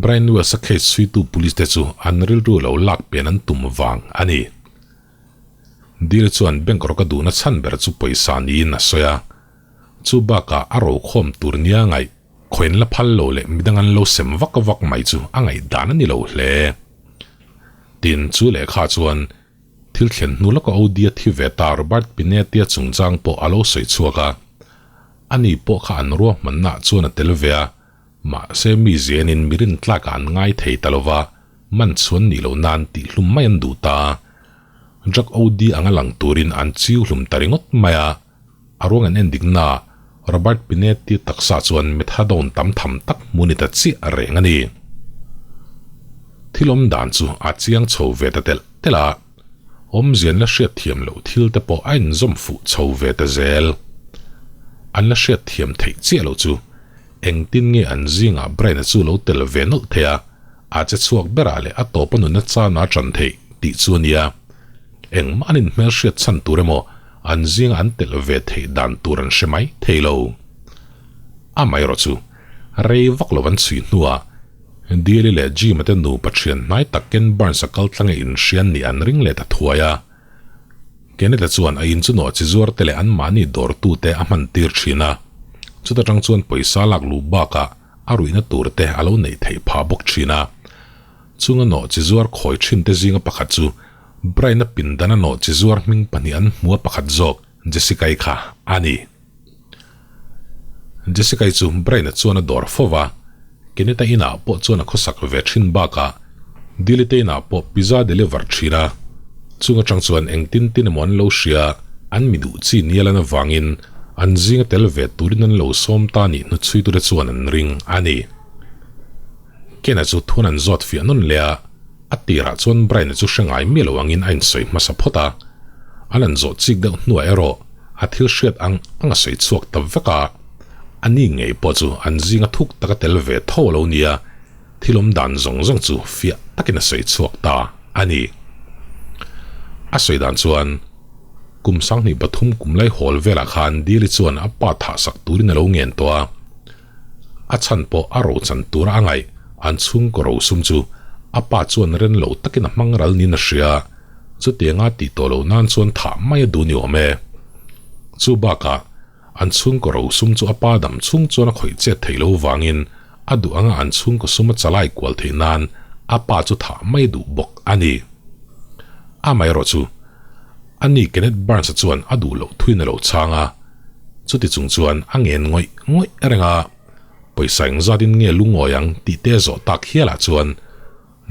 Brian Wells-a case chhuitu police te chu an rilru lo lak pian an tum vang a ni. Bill-a chuan bank rawk a duhna chhan ber chu pawisa niin a sawi a, chu bakah a rokhawm tur nia ngaih Khawiin la phal lo leh midang an lo sem vak vak mai chu a ngaihdan a ni lo hle. Tin, chu lehkha chuan thil thlen hnu lawka Odia thi ve ta Robert Pinetti-a chungchang pawh a lo sawi chhuak a. Ani pawh kha an ruahmannaah chuan a tel ve a, mahse mi zianin mi rintlakah an ngai thei ta lo va, man chhuan nih loh nan tihhlum mai an duh ta. Drug OD anga lang turin an chiu hlum ta ringawt mai a. A ruang an en dikna Robert Pinetti taksa chuan methadone tam tham tak hmu ni ta chiah reng a ni. Thil awm dan chu a chiang chho ve ta telh telh a, awmzia an la hriat thiam loh thil te pawh a inzawm fuh chho ve ta zel. An la hriat thiam theih chiah loh chu engtin nge an zingah Brian-a chu lo tel ve nawlh thei a, a che chhuak berah leh a tawp a nunna chana a ṭan theih tih chu a nia. Engmah an inhmelhriat chhan tur emaw an zinga an telh ve theih dan tur an hre mai thei lo. Amaherawh chu, rei vak lo an chhui hnuah Diali leh Jim-a te nupa thian hnai tak Ken Burns-a kal tlange inhrian nih an ring leh ta thuai a. Kenneth-a chuan a in chu nawh chi zuar te leh anmahni dawrtute a hman tir thin a, chuta tang chuan pawisa lak luh bakah a ruihna tur te a lo neih theih phah bawk thin a. Chunga nawh chi zuar khawi thin te zinga pakhat chu Brian-a pindana nawh chi zuar hming pahnih an hmu a pakhat zawk Jessica-i kha a ni. Jessica-i chu Brian-a chuan a dawr fo va, Kenita inah pawh chuan a khawsak ve thin bakah Dilly-te inah pawh pizza deliver thin a, chung atang chuan engtin tin emaw an lo hria, an mi duh chi nialan avangin an zinga tel ve turin an lo sawm ta nih hnuchhuitute chuan an ring a ni. Ken-a chu thun an zawt fiah nawn leh a, a tirah chuan Brian-a chu hre ngai miah lo angin a insawi hmasa phawt a. An an zawh chik deuh hnuah erawh a thil hriat ang ang a sawi chhuak ta vek a. A ni ngei pawh chu an zinga thuk taka tel ve tho a lo nia, thil awm dan zawng zawng chu fiah takin a sawi chhuak ta a ni. A sawi dan chuan kum 23 kum lai hawl velah khan Dili chuan a pa thahsak turin a lo ngen tawh a. A chhan pawh a rochan tura a ngaih an chhungkaw rosum chu a pa chuan ren lo takin a hmang ral niin a hria. Chutianga tih tawh loh nan chuan thah mai a duh ni awm e. Chu bakah an chhungkaw rosum chu a pa dam chhung chuan a khawih chet theih loh vangin a duh anga an chhungkaw sum a chalai kual theih nan a pa chu thah mai a duh bawk a ni. Amaherawh chu ani Kenneth Burns-a chuan a duh loh thuin a lo chhang a. Chuti chung chuan a ngen ngawih ngawih reng a, pawisa engzatin nge lungawi ang tih te zawh tak hialah chuan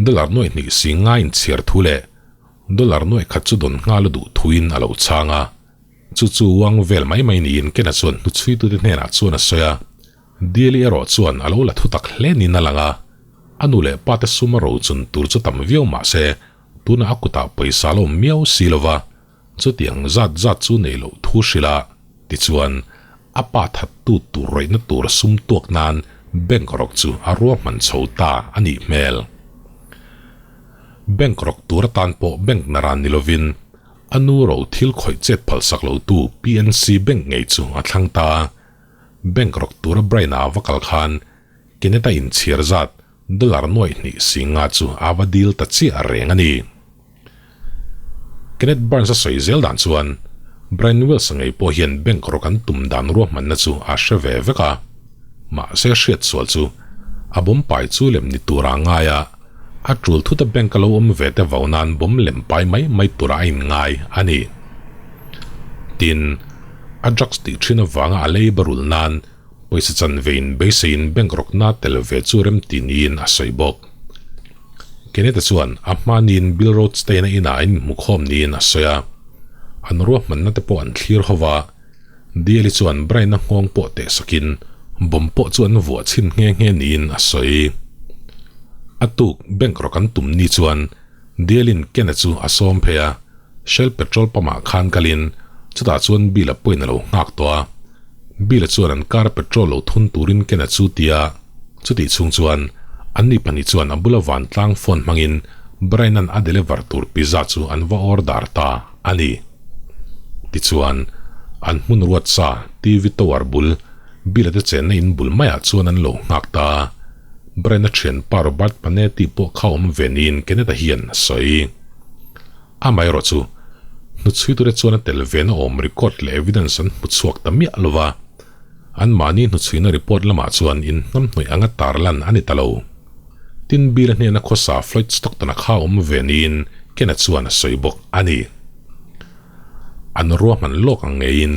dollar nuaih hnih si ngai inchhiar thu leh Dollar nuaih khat chu dawn nghal a duh thuin a lo chhang a. Chu chu uang vel mai mai niin Ken-a chuan hnuchhuitute hnenah chuan a sawi a. Diali erawh chuan a lo la thutak hle niin a lang a. A nu leh pate sum a rochun tur chu tam viau mah se, tunah a kutah pawisa a la awm miau si lo va. Chutiang zat zat chu nei loh thu hrilh a, tichuan a pa thattu tur rawihna tur sum tuak nan bank rawk chu a ruahman chho ta a nih hmel. Bank rawk tur atan pawh bank naran ni lovin a nu ro thil khawih chet phalsak lotu PNC Bank ngei chu a thlang ta. Bank rawk tura Brian-a va kal khan Kenneth-a inchhir zat Dollar nuaih hnih singa chu a va dil ta chiah reng a ni. Kenneth Burns a sawi zel dan chuan Brian Wells ngei pawh hian bank rawk an tum dan ruahmanna chu a hre ve vek a. Mahse hriat sual chu a bawm pai chu lem ni tura a ngai a, a tul thut a bank a lo awm ve te vau nan bawm lem pai mai mai tura a inngai a ni. Tin, a drugs tih thin avanga a lei barul nan Pawisa chanvein beiseiin bank rawkna tel ve chu remti niin a sawi bawk. Kenneth-a chuan a hmaniin Bill Rothstein-a inah an inhmukhawm niin a sawi a. An ruahmanna te pawh an thlir ho va, Diali chuan Brian-a nghawng pawh teh sakin bomb pawh chu an vuah chhin nghe nghe niin a sawi. A tuk bank rawk an tum ni chuan Dialin Ken-a chu a sawm phei a, Shell petrol pump-ah khan kalin chutah chuan Bill-a pawhin a lo nghak tawh a. Bill-a chuan an car petrol lo thun turin Ken-a chu ti a, chutih chhung chuan anni pahnih chuan a bula vantlang phone hmangin Brian-a'n a deliver tur pizza chu an va order ta a ni. Tichuan, an hmun ruat sa TV tower bul Bill-a te chenna in bul maiah chuan an lo nghak ta a. Brian-a thianpa Robert Panetti pawh kha awm ve niin Kenneth-a hian a sawi. Amaherawhchu, hnuchhuitute chuan a tel vena awm record leh evidence an hmu chhuak ta miah lo va, anmahni hnuchhuina report lamah chuan inhnamhnawih anga tarlan a ni ta lo. Tin, Bill-a hnena khawsa Floyd Stockton-a kha awm ve niin Ken-a chuan a sawi bawk a ni. An ruahman lawk ang ngeiin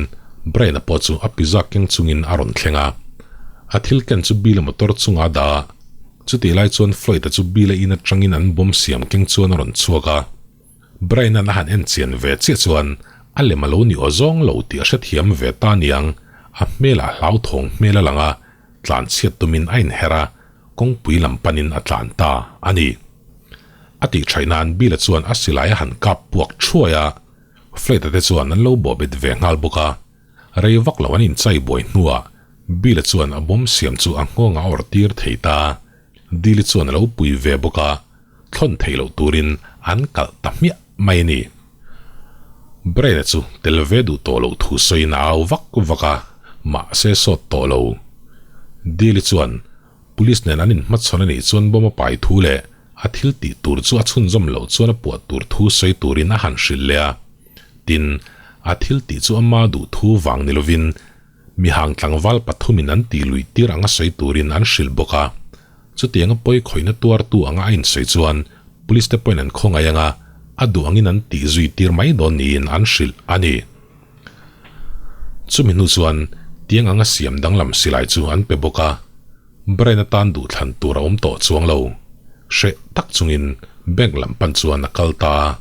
Brian-a pawh chu a pizza keng chungin a rawn thleng a. A thil ken chu Bill-a motor chungah a dah a, chutih lai chuan Floyd-a chu Bill-a in atangin an bawm siam keng chuan a rawn chhuak a. Brian-a'n a han en chian ve chiah chuan a lem a lo ni aw zawng lo tih a hrethiam ve ta niang, a hmelah hlauthawng hmel a lang a, tlanchhiat tumin a inher a, kawngpui lam panin a tlan ta a ni. A tih thaih nan Bill-a chuan a silai a han kap puak thuai a, Fred-a te chuan an lo bawhbet ve nghal bawk a. Rei vak lo an inchai buai hnuah Bill-a chuan a bawm siam chu a nghawng a awrh tir thei ta. Dilly chuan a lo pui ve bawk a, thlawn theih loh turin an kalh ta hmiah mai a ni. Brian-a chu tel ve duh tawh loh thu sawiin a au vak vak a, mahse sawt tawh lo. Dilly chuan Police nen an inhmachhawn a nih chuan bomb a pai thu leh a thil tih tur chu a chhunzawm loh chuan a puah tur thu sawi turin a han hrilh leh a. Tin, a thil tih chu ama duh thu vang ni lovin mihang tlangval pathumin an tih luih tir anga sawi turin an hrilh bawk a. Chutianga pawi khawihna tuartu anga a insawi chuan police te pawhin an khawngaih anga a duh angin an tih zui tir mai dawn niin an hrilh a ni. Chumi hnu chuan tiang anga siam danglam silai chu an pe bawk a, Brian atan duhthlan tur a awm tawh chuang lo. Hreh tak chungin bank lam pan chuan a kal ta a,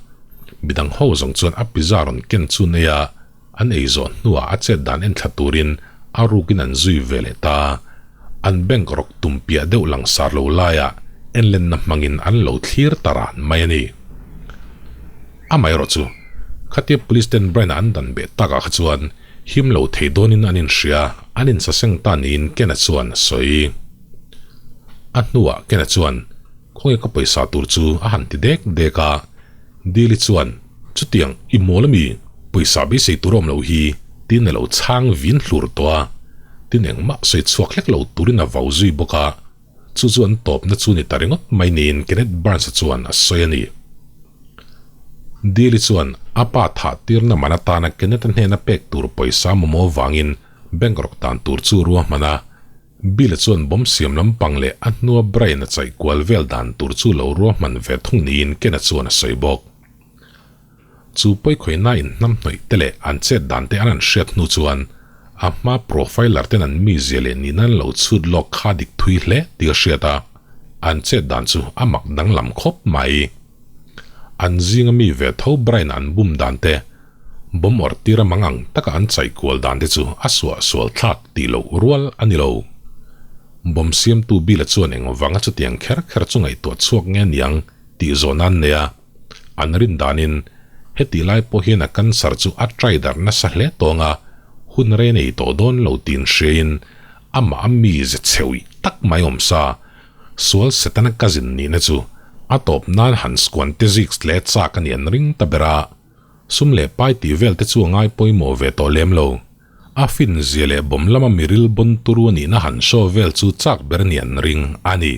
midang ho zawng chuan a pizza rawn ken chu nei a, an ei zawh hnuah a chet dan en thla turin a rukin an zui ve leh ta. An bank rawk tum piah deuh langsar lo laiah enlenna hmangin an lo thlir ta ran mai a ni. Amaherawhchu, khatia police ten Brian-a an dan beh takah kha chuan him lo thei dawnin an inhria, an insaseng ta niin Ken-a chuan a sawi. A hnuah Ken-a chuan, Khawnge ka pawisa tur chu a han ti dek dek a, Dili chuan, Chutiang, i mawl ami, pawisa beisei tur awm loh hi, tiin a lo chhang vin hlur tawh a, tin engmah sawi chhuak hlek lo turin a vau zui bawk a. Chu chu an tawpna chu ni ta ringawt mai niin Kenneth Burns-a chuan a sawi a ni. Deal-i chuan a pa thah tirna man atana Kenneth-a hnena pek tur pawisa mamawh vangin bank rawk dan tur chu ruahman a. Bill-a chuan bomb siam lampang leh a hnua Brian-a chaih kual vel dan tur chu lo ruahman ve thung niin Ken-a chuan a sawi bawk. Chu pawikhawihna inhnamhnawih te leh an chet dan te an an hriat hnu chuan a hma profiler ten an mizia leh nihna an lo chhut lawk kha dik thui hle tih a hriat a, an chet dan chu a mak danglam khawp mai. An zinga mi ve tho Brian an bum dan te, bomb awrh tir a mang ang taka an chaih kual dan te chu a suah sual thlak tih loh rual a ni lo. Bomb siamtu Bill-a chuan eng vanga chutiang kher kher chu ngaihtuah chhuak nge niang tih zawhna an nei a. An rin danin heti lai pawh hian a cancer chu a try darh nasa hle tawng a, hun rei nei tawh dawn lo tiin hriain amah a mi ze chheuih tak mai awm sa, sual Setana cousin nihna chu a tawp nan han squan te zik hle chak a ni an ring ta ber a. Sum leh pai tih vel te chu a ngai pawimawh ve tawh lem lo. A fin zia leh bawm lama miril bawn turu a nihna han show vel chu chak ber a ni an ring a ni.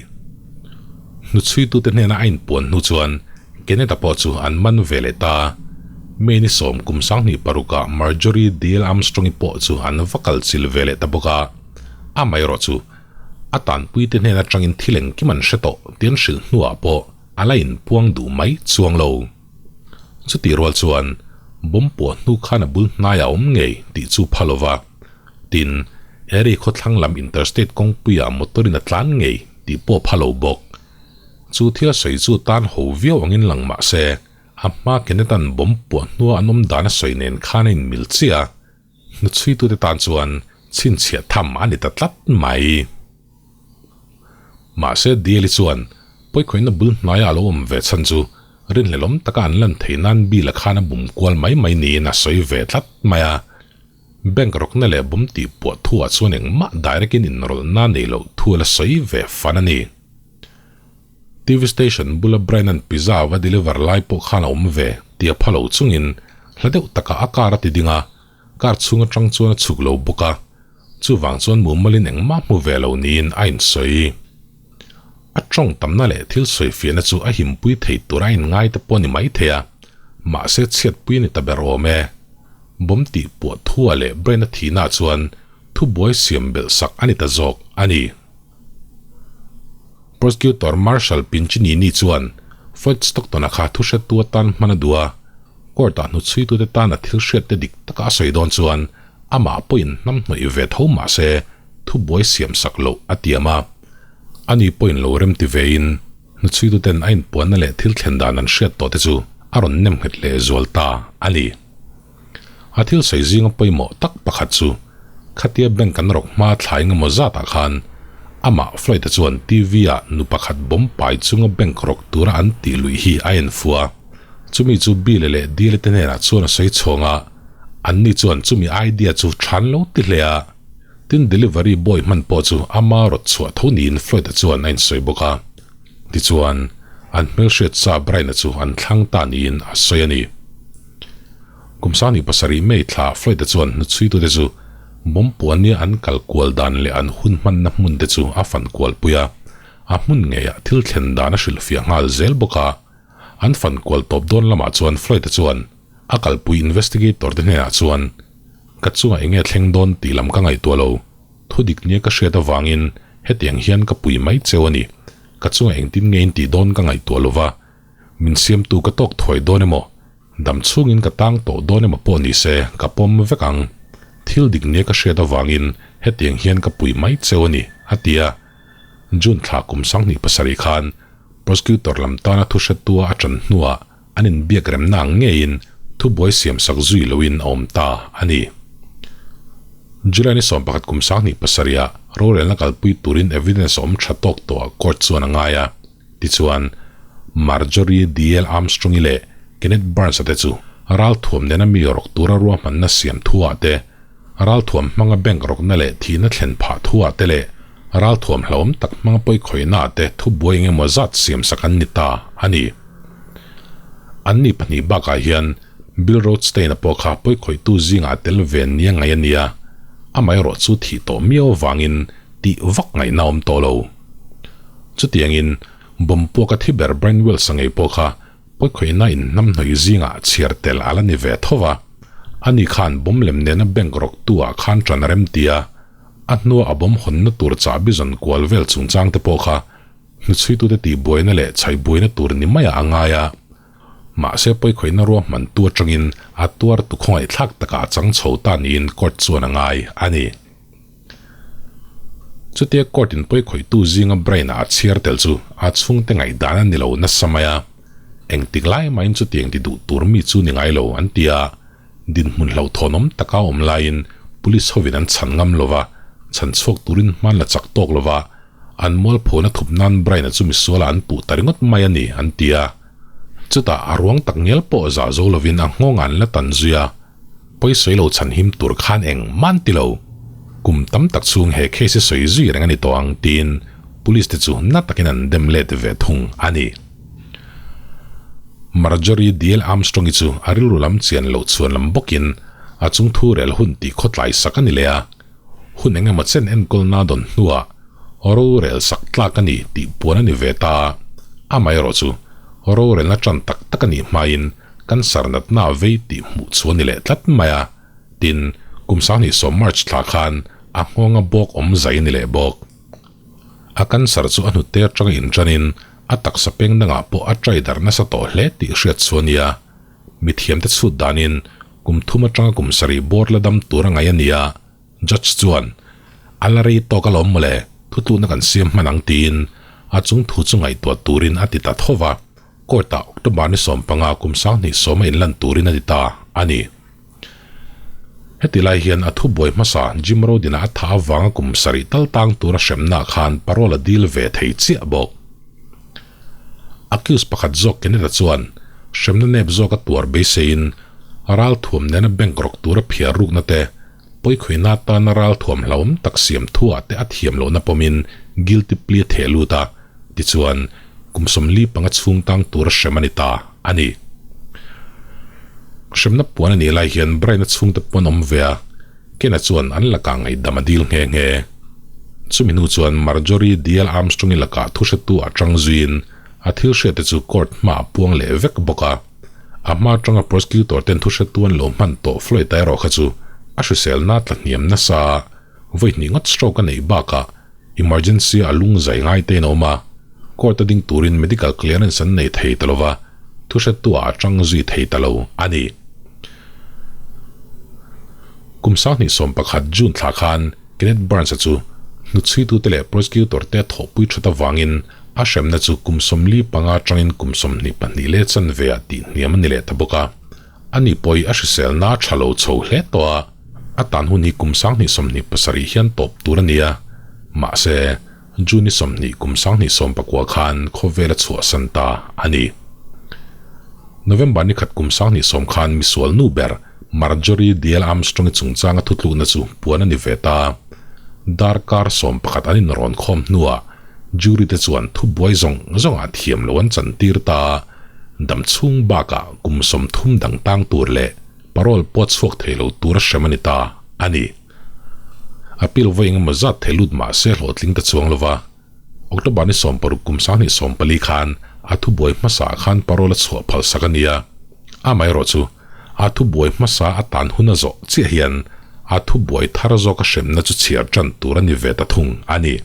Hnuchhuitute hnena a inpuan hnu chuan Kenneth-a pawh chu an man ve leh ta. May ni sawm kum 26 ah Marjorie Dale Armstrong-i pawh chu an va kal chil ve leh ta bawk a. Amaherawh chu a tanpuite hnen atangin thil engkim an hre tawh tih an hrilh hnuah pawh a la inpuang duh mai chuang lo. Chutih rual chuan bomb puah hnu khan a bul hnaiah a awm ngei tih chu pha lo va. Tin, Erie khawthlang lam interstate kawngpuiah motor in a tlan ngei tih pawh pha lo bawk. Chu thil a sawi chu tan ho viau angin lang mah se, a hma Kenneth-a'n bomb puah hnua an awm dan a sawi nen khan a inmil chiah a. Hnuchhuitute tan chuan chhinchhiah tham a ni ta tlat mai. Mahse Diali chuan pawikhawihna bul hnaiah a lo awm ve chhan chu rinhlelawm taka an lan theih nan Bill-a khan a bum kual mai mai niin a sawi ve tlat mai a. Bank rawkna leh bum tih puah thuah chuan engmah direct in inrawlhna nei loh thu a la sawi ve fan a ni. TV station bula Brian-a'n pizza va deliver lai pawh khan a awm ve tih a pha lo chungin hla deuh takah a car a ti ding a, car chhung atang chuan a chhuk lo bawk a, chuvang chuan mumalin engmah hmu ve lo niin a insawi. A tawng tamna leh thil sawifiahna chu a himpui thei tur a inngai te pawh a ni maithei a, mahse chhiatpui a ni ta ber awm e. Bomb tih puah thua leh Brian-a thihnaah chuan thubuai siam belh sak a ni ta zawk a ni. Prosecutor Marshal Pinchinini chuan Floyd Stockton-a kha thu hretu atan hman a duh a, court-ah hnuchhuitute tana thil hriatte dik taka a sawi dawn chuan amah pawhin hnamhnawih ve tho mah se thubuai siam sak loh a tiam a. Ani pawhin lo remti vein hnuchhuituten a inpuanna leh thil thlen dan an hriat tawh te chu a rawn nem nghet leh zual ta a ni. A thil sawi zinga pawimawh tak pakhat chu khatia bank an rawk hma thlai engemaw zatah khan amah Floyd-a chuan TV-ah nu pakhat bomb pai chunga bank rawk tura an tih luih hi a en fu a. Chumi chu Bill-a leh Deal-a te hnenah chuan a sawi chhawng a, anni chuan chumi idea chu than lo ti hle a. Tin delivery boy hman pawh chu ama rawt chhuah tho niin Floyd-a chuan a insawi bawk a. Tichuan, an hmelhriat sa Brian-a chu an thlang ta niin a sawi a ni. Kum 27 May thla Floyd-a chuan hnuchhuitute chu bomb puania an kal kual dan leh an hun hmanna hmun te chu a fan kual pui a, a hmun ngeiah thil thlen dan a hrilhfiah nghal zel bawk a. An fan kual tawp dawn lamah chuan Floyd-a chuan a kalpui investigator te hnenah chuan, Ka chungah enge thleng dawn tih lam ka ngaihtuah lo. Thu dik nia ka hriat avangin hetiang hian ka pui mai cheu a ni. Ka chungah engtin nge in tih dawn ka ngaihtuah lo va. Min siamtu ka tawk thuai dawn emaw, dam chhungin ka tang tawh dawn emaw pawh ni se ka pawm vek ang. Thil dik nia ka hriat avangin hetiang hian ka pui mai cheu a ni, a ti a. June thla kum 27 khan prosecutor lam tana thu hretua a ṭan hnuah an inbiak remna ang ngeiin thubuai siamsak zui loin a awm ta a ni. July ni 11 kum 27 ah rorelna kalpui turin evidence a awm ṭha tawk tawhah court chuan a ngai a. Tichuan, Marjorie DL Armstrong-i leh Kenneth Burns-a te chu ralthuam nena mi rawk tura ruahmanna siam thuah te, ralthuam hmanga bank rawkna leh thihna thlen phah thuah te leh ralthuam hlauhawm tak hmanga pawikhawihnaah te thubuai eng emaw zat siamsak an ni ta a ni. Anni pahnih bakah hian Bill Rothstein-a pawh kha pawikhawihtu zingah a tel ve nia ngaih a ni a, amaherawh chu thih tawh miau avangin tih vak ngaihna a awm tawh lo. Chutiangin, bomb puaka thi ber Brian Wells-a ngei pawh kha pawikhawihna in hnamhnawih zingah chhiar tel a la ni ve tho va. Ani khan bomb lem nena bank rawktu ah khan ṭan a rem ti a, a hnua a bomb hawnna tur chahbi zawn kual vel chungchang te pawh kha hnuchhuitute tihbuaina leh chhaihbuaina tur ni maiah a ngai a. Mahse pawikhawihna ruahmantu aṭangin a tuar tu khawngaihthlak takah a chang chho ta niin court chuan a ngai a ni. Chutia court in pawikhawihtu zinga Brian-a a chhiar tel chu a chhungte ngaihdan a ni lo nasa mai a. Engtik lai mahin chutiang ti duh tur mi chu ni ngai lo an ti a, dinhmun hlauhthawnawm taka awm laiin police hovin an chhan ngam lo va, chhan chhuak turin hman la chak tawk lo va, an mualphona thup nan Brian-a chu misualah an puh ta ringawt mai a ni an ti a. Chutah a ruang tak ngial pawh zah zo lovin a nghawng an la tan zui a, pawisawi lo chhan him tur khan eng man ti lo. Kum tam tak chhung he case hi sawi zui reng a ni tawh ang tiin police te chu na takin an dem let ve thung a ni. Marjorie Diehl Armstrong-i chu a rilru lam chian loh chhuan lam bawkin a chung thu rel hun tih khawtlai sak a ni leh a, hun eng emaw chen enkawlna dawn hnuah rorel sak tlak a ni tih puan a ni ve ta. Amaherawh chu rorelna tan tak tak a nih hmain cancer natna a vei tih hmuh chu a ni leh tlat mai a, tin, kum 2010 March thla khan a nghawnga bawk awm zai a ni leh bawk. A cancer chu a hnute atanga inṭanin a taksa peng dangah pawh a ṭai darh nasa tawh hle tih hriat chu a nia. Mithiamte chhut danin kum thum atanga kum sarih bawr la dam tur a ngaih a nia. Judge chuan, A la rei tawk alawm mawle, thutlukna kan siam hman ang tiin a chung thu chu ngaihtuah turin a ti ta tho va. Court-ah October ni 15 kum 2010 a inlan turin a ti ta a ni. Heti lai hian a thubuai hmasa Jim Rodin-a a thah avanga kum sarih tal tang tura hremna khan parole a dil ve thei chiah bawk. Accused pakhat zawk Kenneth-a chuan hremna nep zawk a tuar beiseiin ralthuam nena bank rawk tura phiar rukna te, pawikhawihna atana ralthuam hlauhawm tak siam thuah te a thiam lohna pawmin guilty plea a theh lut a, tichuan kum 45 chhung tang tura hrem a ni ta a ni. Hremna puan a nih lai hian Brian-a chhungte pawh an awm ve a, Ken-a chuan an lakah ngaihdam a dil nghe nghe. Chumi hnu chuan Marjorie Diehl Armstrong-i lakah thuhretu a tang zuiin a thil hriatte chu court hmaah a puang leh vek bawk a. A hma atanga prosecutor ten thuhretu an lo hman tawh Floyd-a erawh kha chu a hriselna tla hniam nasa a, vawi hnih ngawt stroke a neih bakah emergency a lung zai ngai te in a awm a, court a ding turin medical clearance an nei thei ta lova, thuhretu ah a tang zui thei ta lo a ni. Kum 2011 June thla khan Kenneth Burns-a chu hnuchhuitute leh prosecutor te a thawhpui that avangin a hremna chu kum 45 atangin kum 22 leh chanve ah tih hniam a ni leh ta bawk a. Ani pawh a hriselna a tha lo chho hle tawh a, a tan hun hi kum 2027 hian tawp tur a ni a, mahse, June 20 kum 2019 khan khawvel a chhuahsan ta a ni. November ni khat kum 2010 khan misual nu ber Marjorie Diehl Armstrong-i chungchanga thutlukna chu puan a ni ve ta. Darkar 11 an inrawn khawm hnuah jury te chuan thubuai zawng zawngah thiam lo an chantir ta a, Dam chhung bakah kum 30 dang tang tur leh parole pawh chhuak thei lo tura hrem a ni ta a ni. Appeal vawi engemaw zat thei lut mah se hlawhtling ta chuang lova, October ni 60 kum 2014 khan a thubuai hmasa ah khan parole a chhuah phal sak a ni a, amaherawh chu a thubuai hmasa a tan hun a zawh chiah hian a thubuai thar zawk a hremna chu chhiar tan tur a ni ve ta thung a ni.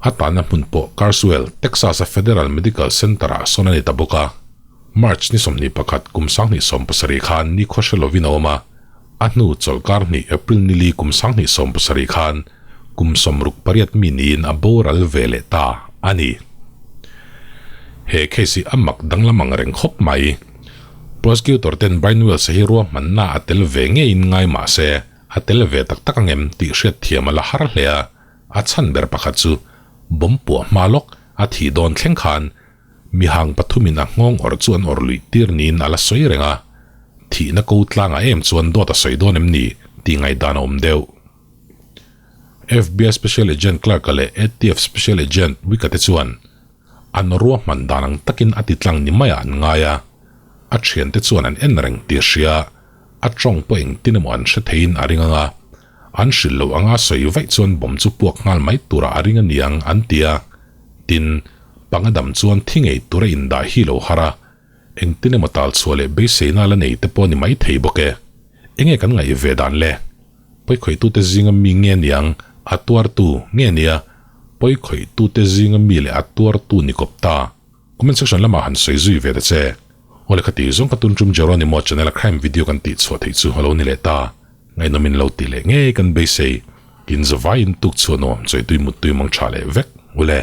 A tanna hmun pawh Carswell, Texas-a Federal Medical Center-ah sawn a ni ta bawk a. March ni 21 kum 2017 khan nikhua hre lovin a awm a, a hnu chawlhkar hnih April ni li kum 2017 khan kum 68 mi niin a boral ve leh ta a ni. He case hi a mak danglam ang reng khawp mai. Prosecutor ten Brian Wells-a hi ruahmanna a tel ve ngeiin ngai mah se a tel ve tak tak angem tih hriatthiam a la har hle a. A chhan ber pakhat chu bomb puah hma lawk a thih dawn thleng khan mihang pathumin a nghawng awrh chu an awrh luih tir niin a la sawi reng a, thihna ko tlangah em chuan dawt a sawi dawn em ni tih ngaihdan a awm deuh. FBI Special Agent Clark-a leh ATF Special Agent Wick-a te chuan an ruahman dan ang takin a ti tlang ni maiah an ngai a, a thiante chuan an en reng tih hria a tawng pawh engtin emaw an hre theiin a ring ang a, An hrilh loh anga sawi vaih chuan bomb chu puak nghal mai turah a ring a niang an ti a, tin, panga dam chuan thi ngei tura indah hi lo har a, engtin emaw tal chhuah leh beiseina la nei te pawh ni mai thei bawk e. Enge kan ngaih ve dan le? Pawikhawitute zinga mi nge niang a tuartu nge nia pawikhawitute zinga mi leh a tuartu ni kawp ta? Comment section lamah han sawi zui ve ta che. Aw le khati zawng ka tun tum Jeronimo channel a crime video kan tih chhuah theih chu a lo ni leh ta. Ngaihnawm in lo ti leh ngei kan beisei. Tin zavai in tuk chhuah nuam chawi tui mut tui mang tha leh vek ule.